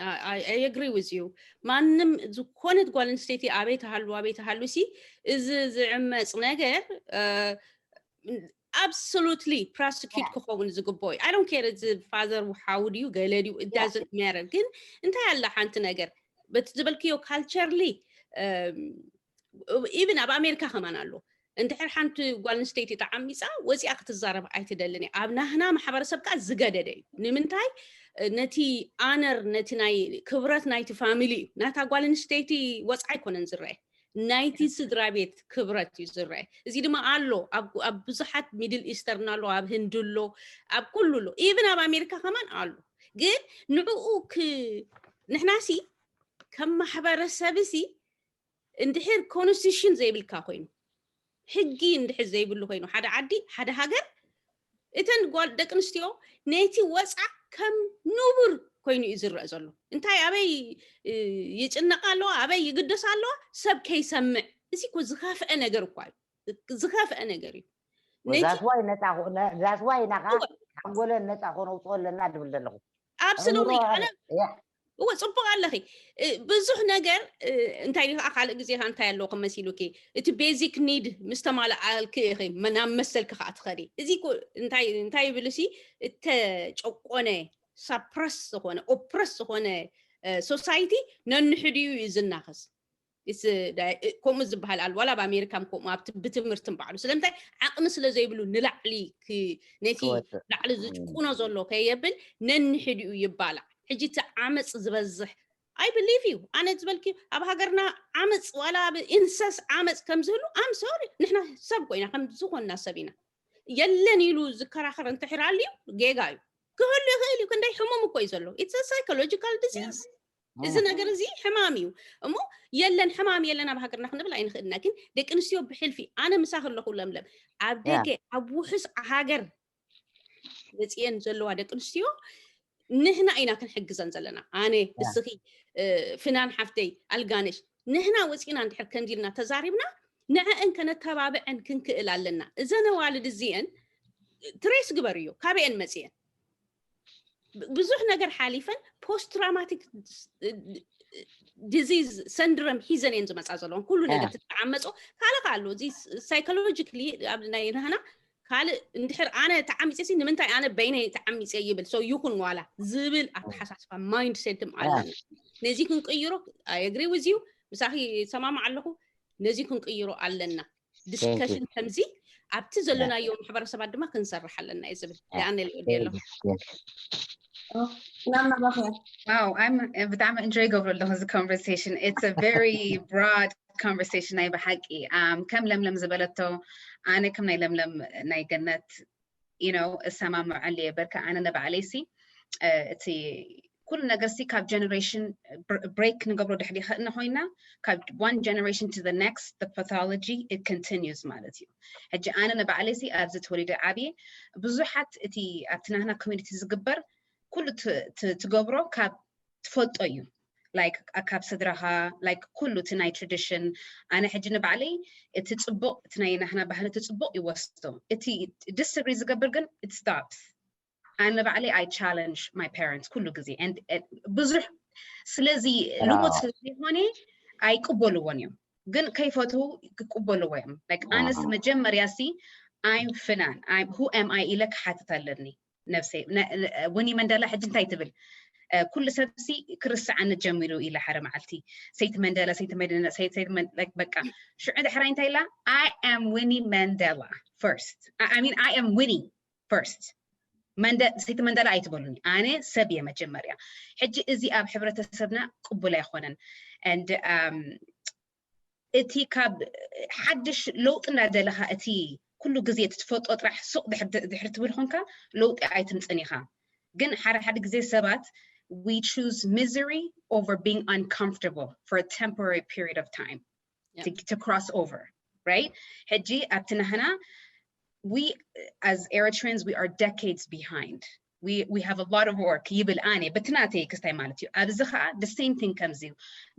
I agree with you። ማንም ዝኾነት ጓል ኣንስተይቲ ኣበይ ትሃሉ ኣበይ ትሃሉ ሲ እዚ ዝዕመፅ ነገር absolutely prosecute ክኸውን ዝግብኦ እዩ። I don't care እዚ father ሓው ድዩ ገለ ድዩ it doesn't matter። ግን እንታይ ኣላ ሓንቲ ነገር በቲ ዝበልክዮ culturally even ኣብ ኣሜሪካ ከማን ኣሎ። እንድሕር ሓንቲ ጓል ኣንስተይቲ ተዓሚፃ ወፂኣ ክትዛረብ ኣይትደልን እያ። ኣብ ናህና ማሕበረሰብ ከዓ ዝገደደ እዩ። ንምንታይ? ነቲ honor ነቲ ናይ ክብረት ናይቲ family እዩ። ናታ ጓል ኣንስተይቲ ወፃ ኣይኮነን ዝረአ፣ ናይቲ ስድራ ቤት ክብረት እዩ ዝረአ። እዚ ድማ ኣሎ ኣብ ብዙሓት middle eastern ኣሎ፣ ኣብ ህንዲ ኣሎ፣ ኣብ ኩሉ ኣሎ። even ኣብ ኣሜሪካ ከማን ኣሎ። ግን ንዕኡ ንሕናሲ ከም ማሕበረሰብሲ እንድሕር constitution ዘይብልካ ኮይኑ ሕጊ እንድሕር ዘይብሉ ኮይኑ ሓደ ዓዲ ሓደ ሃገር እተን ጓል ደቂ ኣንስትዮ ነቲ ወፃ ከም ንቡር ኮይኑ እዩ ዝረአ ዘሎ። እንታይ ኣበይ ይጭነቃ ኣለዋ ኣበይ ይግደሳ ኣለዋ ሰብ ከይሰምዕ። እዚ እኮ ዝኸፍአ ነገር እኳ እዩ፣ ዝኸፍአ ነገር እዩ። ዛስዋይ ነፃ ዛስዋይ ናኻ ሓንጎለን ነፃ ከነውፅኦ ኣለና ድብል ዘለኹ። Absolutely። እወ ፅቡቅ ኣለኺ። ብዙሕ ነገር እንታይ ከዓ ካልእ ግዜ ከዓ እንታይ ኣለዎ ከመሲሉኪ እቲ basic need ምስ ተማልኣልኪ ኢኺ ናብ መሰልኪ ከዓ ትኸዲ። እዚ እንታይ ይብል ሲ እተጨቆነ suppress ዝኾነ oppress ዝኾነ society ነንሕድኡ እዩ ዝናኸስ። ከምኡ ዝበሃል ኣሎ ዋላ ኣብ ኣሜሪካ ከምኡ ኣብቲ ብትምህርቲ ባዕሉ ስለምንታይ ዓቕሚ ስለ ዘይብሉ ንላዕሊ ነቲ ላዕሊ ዝጭቁኖ ዘሎ ከየብል ነንሕድኡ ይባላዕ። ሕጂ እቲ ዓመፅ ዝበዝሕ I believe you ኣነ ዝበልኪ ኣብ ሃገርና ዓመፅ ዋላ ኣብ incest ዓመፅ ከም ዝህሉ I'm sorry ንሕና ሰብ ኮይና ከም ዝኾንና ሰብ ኢና። የለን ኢሉ ዝከራኸር እንተሕር ኣልዩ ጌጋ እዩ። ክህሉ ይኽእል እዩ። ክንደይ ሕሙም እኮ እዩ ዘሎ። It's a psychological disease። እዚ ነገር እዚ ሕማም እዩ እሞ የለን ሕማም የለን ኣብ ሃገርና ክንብል ኣይንኽእልና። ግን ደቂ ኣንስትዮ ብሕልፊ ኣነ ምሳኺ ኣለኹ ለምለም ኣብ ደገ ኣብ ውሑስ ሃገር መፅየን ዘለዋ ደቂ ኣንስትዮ ንሕና ኢና ክንሕግዘን ዘለና። ኣነ እስኺ ፍናን ሓፍተይ ኣልጋነሽ ንሕና ወፂና እንድሕር ከምዚ ኢልና ተዛሪብና ንዐአን ከነተባብዐን ክንክእል ኣለና። እዘን ኣዋልድ እዚአን trace ግበርዮ ካበየን መፅየን ብዙሕ ነገር ሓሊፈን post traumatic disease syndrome ሒዘን እየን ዝመፃ ዘለዎን ኩሉ ነገር ትተዓመፆ ካልእ ከዓ ኣሎ። እዚ psychologically ኣብ ናይ ናህና ካልእ እንድሕር ኣነ ተዓሚፀ ሲ ንምንታይ ኣነ በይነይ ተዓሚፀ ይብል ሰው ይኹን ዋላ ዝብል ኣተሓሳስባ mindset ም ኣለና። ነዚ ክንቅይሮ I agree with you ምሳኺ ሰማማዕ ኣለኹ። ነዚ ክንቅይሮ ኣለና። Discussion ከምዚ ኣብቲ ዘለናዮ ማሕበረሰባት ድማ ክንሰርሕ ኣለና እዩ ዝብል። ዳንኤል ይወድየሎ። ብጣዕሚ enjoy ገብሮ ኣለኹ እዚ conversation። It's a very broad conversation ናይ ብሓቂ። ከም ለምለም ዝበለቶ ኣነ ከም ናይ ለምለም ናይ ገነት you know እሰማምዐሉ እየ። በርካ ኣነ ንባዕለይሲ እቲ ኩሉ ነገር ሲ ካብ generation break ንገብሮ ድሕሪ ኸእነ ኮይና ካብ one generation to the next the pathology it continues ማለት እዩ። ሕጂ ኣነ ንባዕለይሲ ኣብዚ ተወሊደ ዓብየ ብዙሓት እቲ ኣብቲ ናህና community ዝግበር ኩሉ ትገብሮ ካብ ትፈልጦ እዩ። Like ካብ ስድራኻ like ኩሉ እቲ ናይ tradition ኣነ ሕጂ ንባዕለይ እቲ ፅቡቅ እቲ ናይ ናህና ባህሊ እቲ ፅቡቅ ይወስዶ። እቲ disagree ዝገብር ግን it stops። ኣነ ባዕለይ I challenge my parents ኩሉ ግዜ ብዙሕ ስለዚ ልሙድ ስለዘይኮነ ኣይቅበልዎን እዮም። ግን ከይፈትው ክቅበልዎ እዮም። ኣነስ መጀመርያ ሲ I'm ፍናን who am I ኢለ ክሓትት ኣለኒ ነብሰይ። ዊኒ መንደላ ሕጂ እንታይ ትብል? ኩሉ ሰብሲ ክርስዓኒ ጀሚሩ ኢላ ሓደ መዓልቲ። ሰይቲ መንደላ ሰይቲ መንደላ ሰይቲ ሰይቲ መን- like በቃ ሽዑ ድሕራይ እንታይ ኢላ? I am Winnie Mandela first. I mean, I am Winnie first. መንደ ሰይቲ መንደላ ኣይትበሉኒ፣ ኣነ ሰብ እየ መጀመርያ። ሕጂ እዚ ኣብ ሕብረተሰብና ቅቡል ኣይኮነን። And um, እቲ ካብ ሓድሽ ለውጢ እናደለኻ እቲ ኩሉ ግዜ እቲ ትፈልጦ ጥራሕ ሱቕ ድሕር ድሕር ትብል ኾንካ ለውጢ ኣይትምፅን ኢኻ። ግን ሓደ ሓደ ግዜ ሰባት we choose misery over being uncomfortable for a temporary period of time Yeah. to, to cross over, right? ሕጂ ኣብቲ ናህና we as Eritreans we are decades behind. We, we have a lot of work ይብል ኣነ በቲ ናተይ ክስታይ ማለት እዩ። ኣብዚ ከዓ the same thing ከምዚ እዩ።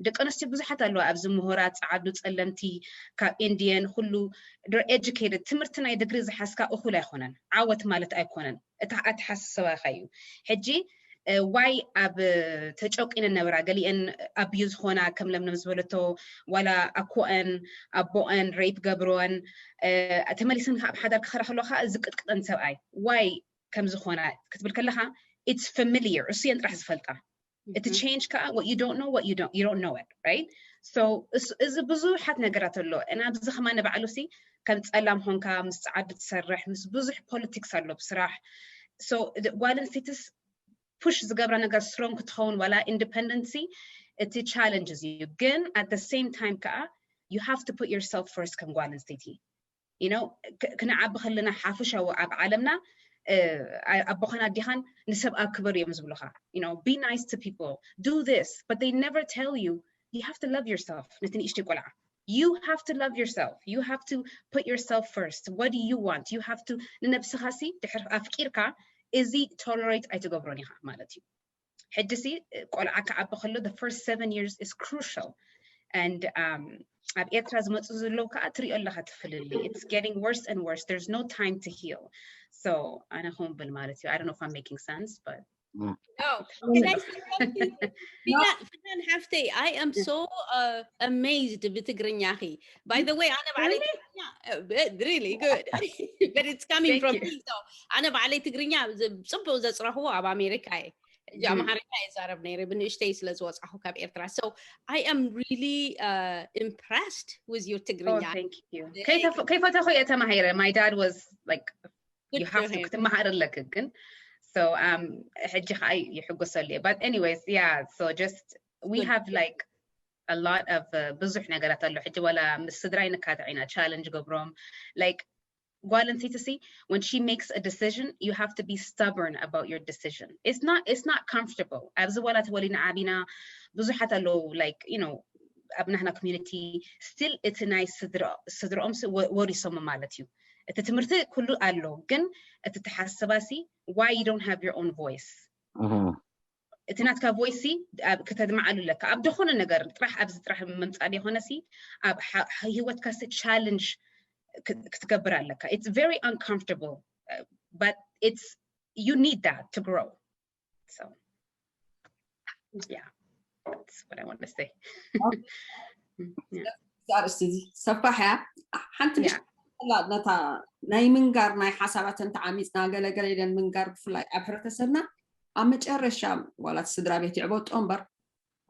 ደቂ ኣንስትዮ ብዙሓት ኣለዋ ኣብዚ ምሁራት፣ ፀዓዱ፣ ፀለምቲ፣ ካብ Indian ኩሉ they're educated። ትምህርቲ ናይ ዲግሪ ዝሓዝካ እኹል ኣይኮነን፣ ዓወት ማለት ኣይኮነን። እቲ ኣተሓሳስባኻ እዩ። ሕጂ ዋይ ኣብ ተጨቂነን ነበራ፣ ገሊአን abuse ኾና ከም ለምለም ዝበለቶ ዋላ ኣኮአን ኣቦአን rape ገብረወን ተመሊሰን ካብ ሓዳር ክኸራ ከለዋ ከዓ ዝቅጥቅጠን ሰብኣይ ዋይ ከም ዝኾና ክትብል ከለኻ it's familiar፣ እሱ የን ጥራሕ ዝፈልጣ። እቲ change ከዓ what you don't know what you don't you don't know it, right? So እዚ ብዙሓት ነገራት ኣሎ እና ኣብዚ ከማን ንባዕሉ ሲ ከም ፀላም ኾንካ ምስ ፀዓዱ ትሰርሕ ምስ ብዙሕ politics ኣሎ ብስራሕ። So ጓል ኣንስተይትስ push ዝገብራ ነገር strong ክትኸውን ዋላ independence እቲ challenge እዩ። ግን at the same time ከዓ you have to put yourself first ከም ጓል ኣንስተይቲ you know ክንዓቢ ከለና ሓፈሻዊ ኣብ ዓለምና ኣቦኻን ኣዴኻን ንሰብ ኣክብር እዮም ዝብሉኻ። You know, be nice to people, do this, but they never tell you you have to love yourself። ነቲ ንእሽተይ ቆልዓ you have to love yourself, you have to put yourself first. What do you want? You have to ንነብስኻ ሲ ድሕር ኣፍቂርካ እዚ tolerate ኣይትገብሮን ኢኻ ማለት እዩ። ሕጂ ሲ ቆልዓ ክዓቢ ከሎ the first seven years is crucial. And um, ኣብ ኤርትራ ዝመፁ ዘለዉ ከዓ ትሪኦ ኣለካ ትፍልሊ it's getting worse and worse, there's no time to heal. So ኣነ ከምብል ማለት እዩ። I don't know if I'm making sense, but No, can I say something? Finan, Finan Haftei, I am so uh, amazed ብትግርኛኺ። By the way, ኣነ ባዕለይ ትግርኛ uh, really good. But it's coming Thank from you. Me. So ኣነ ባዕለይ ትግርኛ ጽቡቅ ዘጽረኽዎ ኣብ ኣሜሪካ እየ። ሕጂ Mhm. ኣምሓርኛ እየ ዛረብ ነይረ ብንእሽተይ ስለ ዝወጻኹ ካብ ኤርትራ። So I am really uh, impressed with your Oh, ትግርኛ። thank you. ከይፈተኹ እየ ተማሂረ። My dad was like Good you for have to him. ክትመሃር ኣለክ ግን so um ሕጂ ከዓ ይሕጎሰሉ እየ። But anyways, yeah, so just we Good. Have like a lot of uh, ብዙሕ ነገራት ኣሎ። ሕጂ ዋላ ምስ ስድራይ ንካትዕ ኢና challenge ገብሮም። Like ጓል ኣንስተይቲ ሲ when she makes a decision you have to be stubborn about your decision. It's not it's not comfortable. ኣብዚ ዋላ ተወሊድና ዓቢና ብዙሓት ኣለዉ like you know ኣብ ናህና community still እቲ ናይ ስድራ ስድራኦም ሲ ወ- ወሪሶም ማለት እዩ። እቲ ትምህርቲ ኩሉ ኣሎ ግን እቲ ተሓስባ ሲ why you don't have your own voice? እቲ ናትካ voice ሲ ኣብ- ከተድምዓሉ ኣለካ ኣብ ዝኾነ ነገር ጥራሕ ኣብዚ ጥራሕ ምምፃእ ዘይኮነ ሲ ኣብ ሓ- ህይወትካ ሲ challenge ክት- ክትገብር ኣለካ። It's very uncomfortable, uh, but it's you need that to grow. So yeah, that's what I want to say. Yeah. እዚ ኣርእስቲ እዚ ሰፋሕ እያ። ሓንቲ Yeah. ንእሽተይ ከላ ነታ ናይ ምንጋር ናይ ሓሳባተን ተዓሚፅና ገለገለ ኢለን ምንጋር ብፍላይ ኣብ ሕብረተሰብና ኣብ መጨረሻ ዋላ እቲ ስድራ ቤት ይዕበጦ እምበር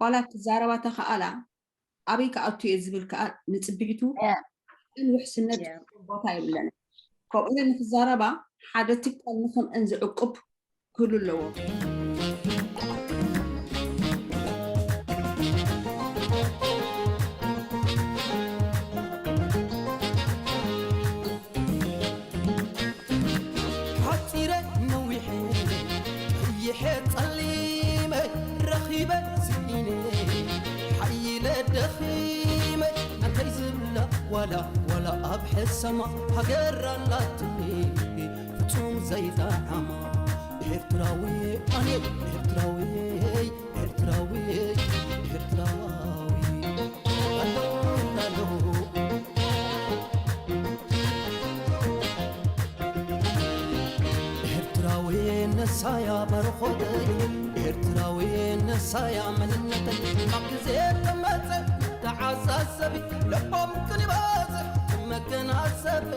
ዋላ እቲ ዛረባ ተኸኣላ ኣበይ ክኣቱ እየ ዝብል ከዓ ንፅብሒቱ Yeah. ግን ውሕስነት Yeah. ቦታ የብለን። ከምኡ ኢለን ንክዛረባ ሓደ ትካል ንክምእን ዝዕቁብ ክህሉ ኣለዎ። ሓፂረ ነዊሐ ቀይሐ ጸሊመ ረኺበ ስኢነ ሓይለ ደኺመ ኣንታይ ዝብላ ዋላ ዋላ ኣብ ሕሰማ ሃገር ኣላትኒ ፍጹም ዘይጠዓማ ኤርትራዊ ኣነ ኤርትራዊ ኤርትራዊ ኤርትራዊ ኣሎ ኣሎ ኤርትራዊ ነሳያ ባርኾተይ ኤርትራዊ ነሳያ መንነተይ ኣብ ግዜ ተመጸ ተዓሳሰቢ ልቦም ክንበጽሕ መገናዘቢ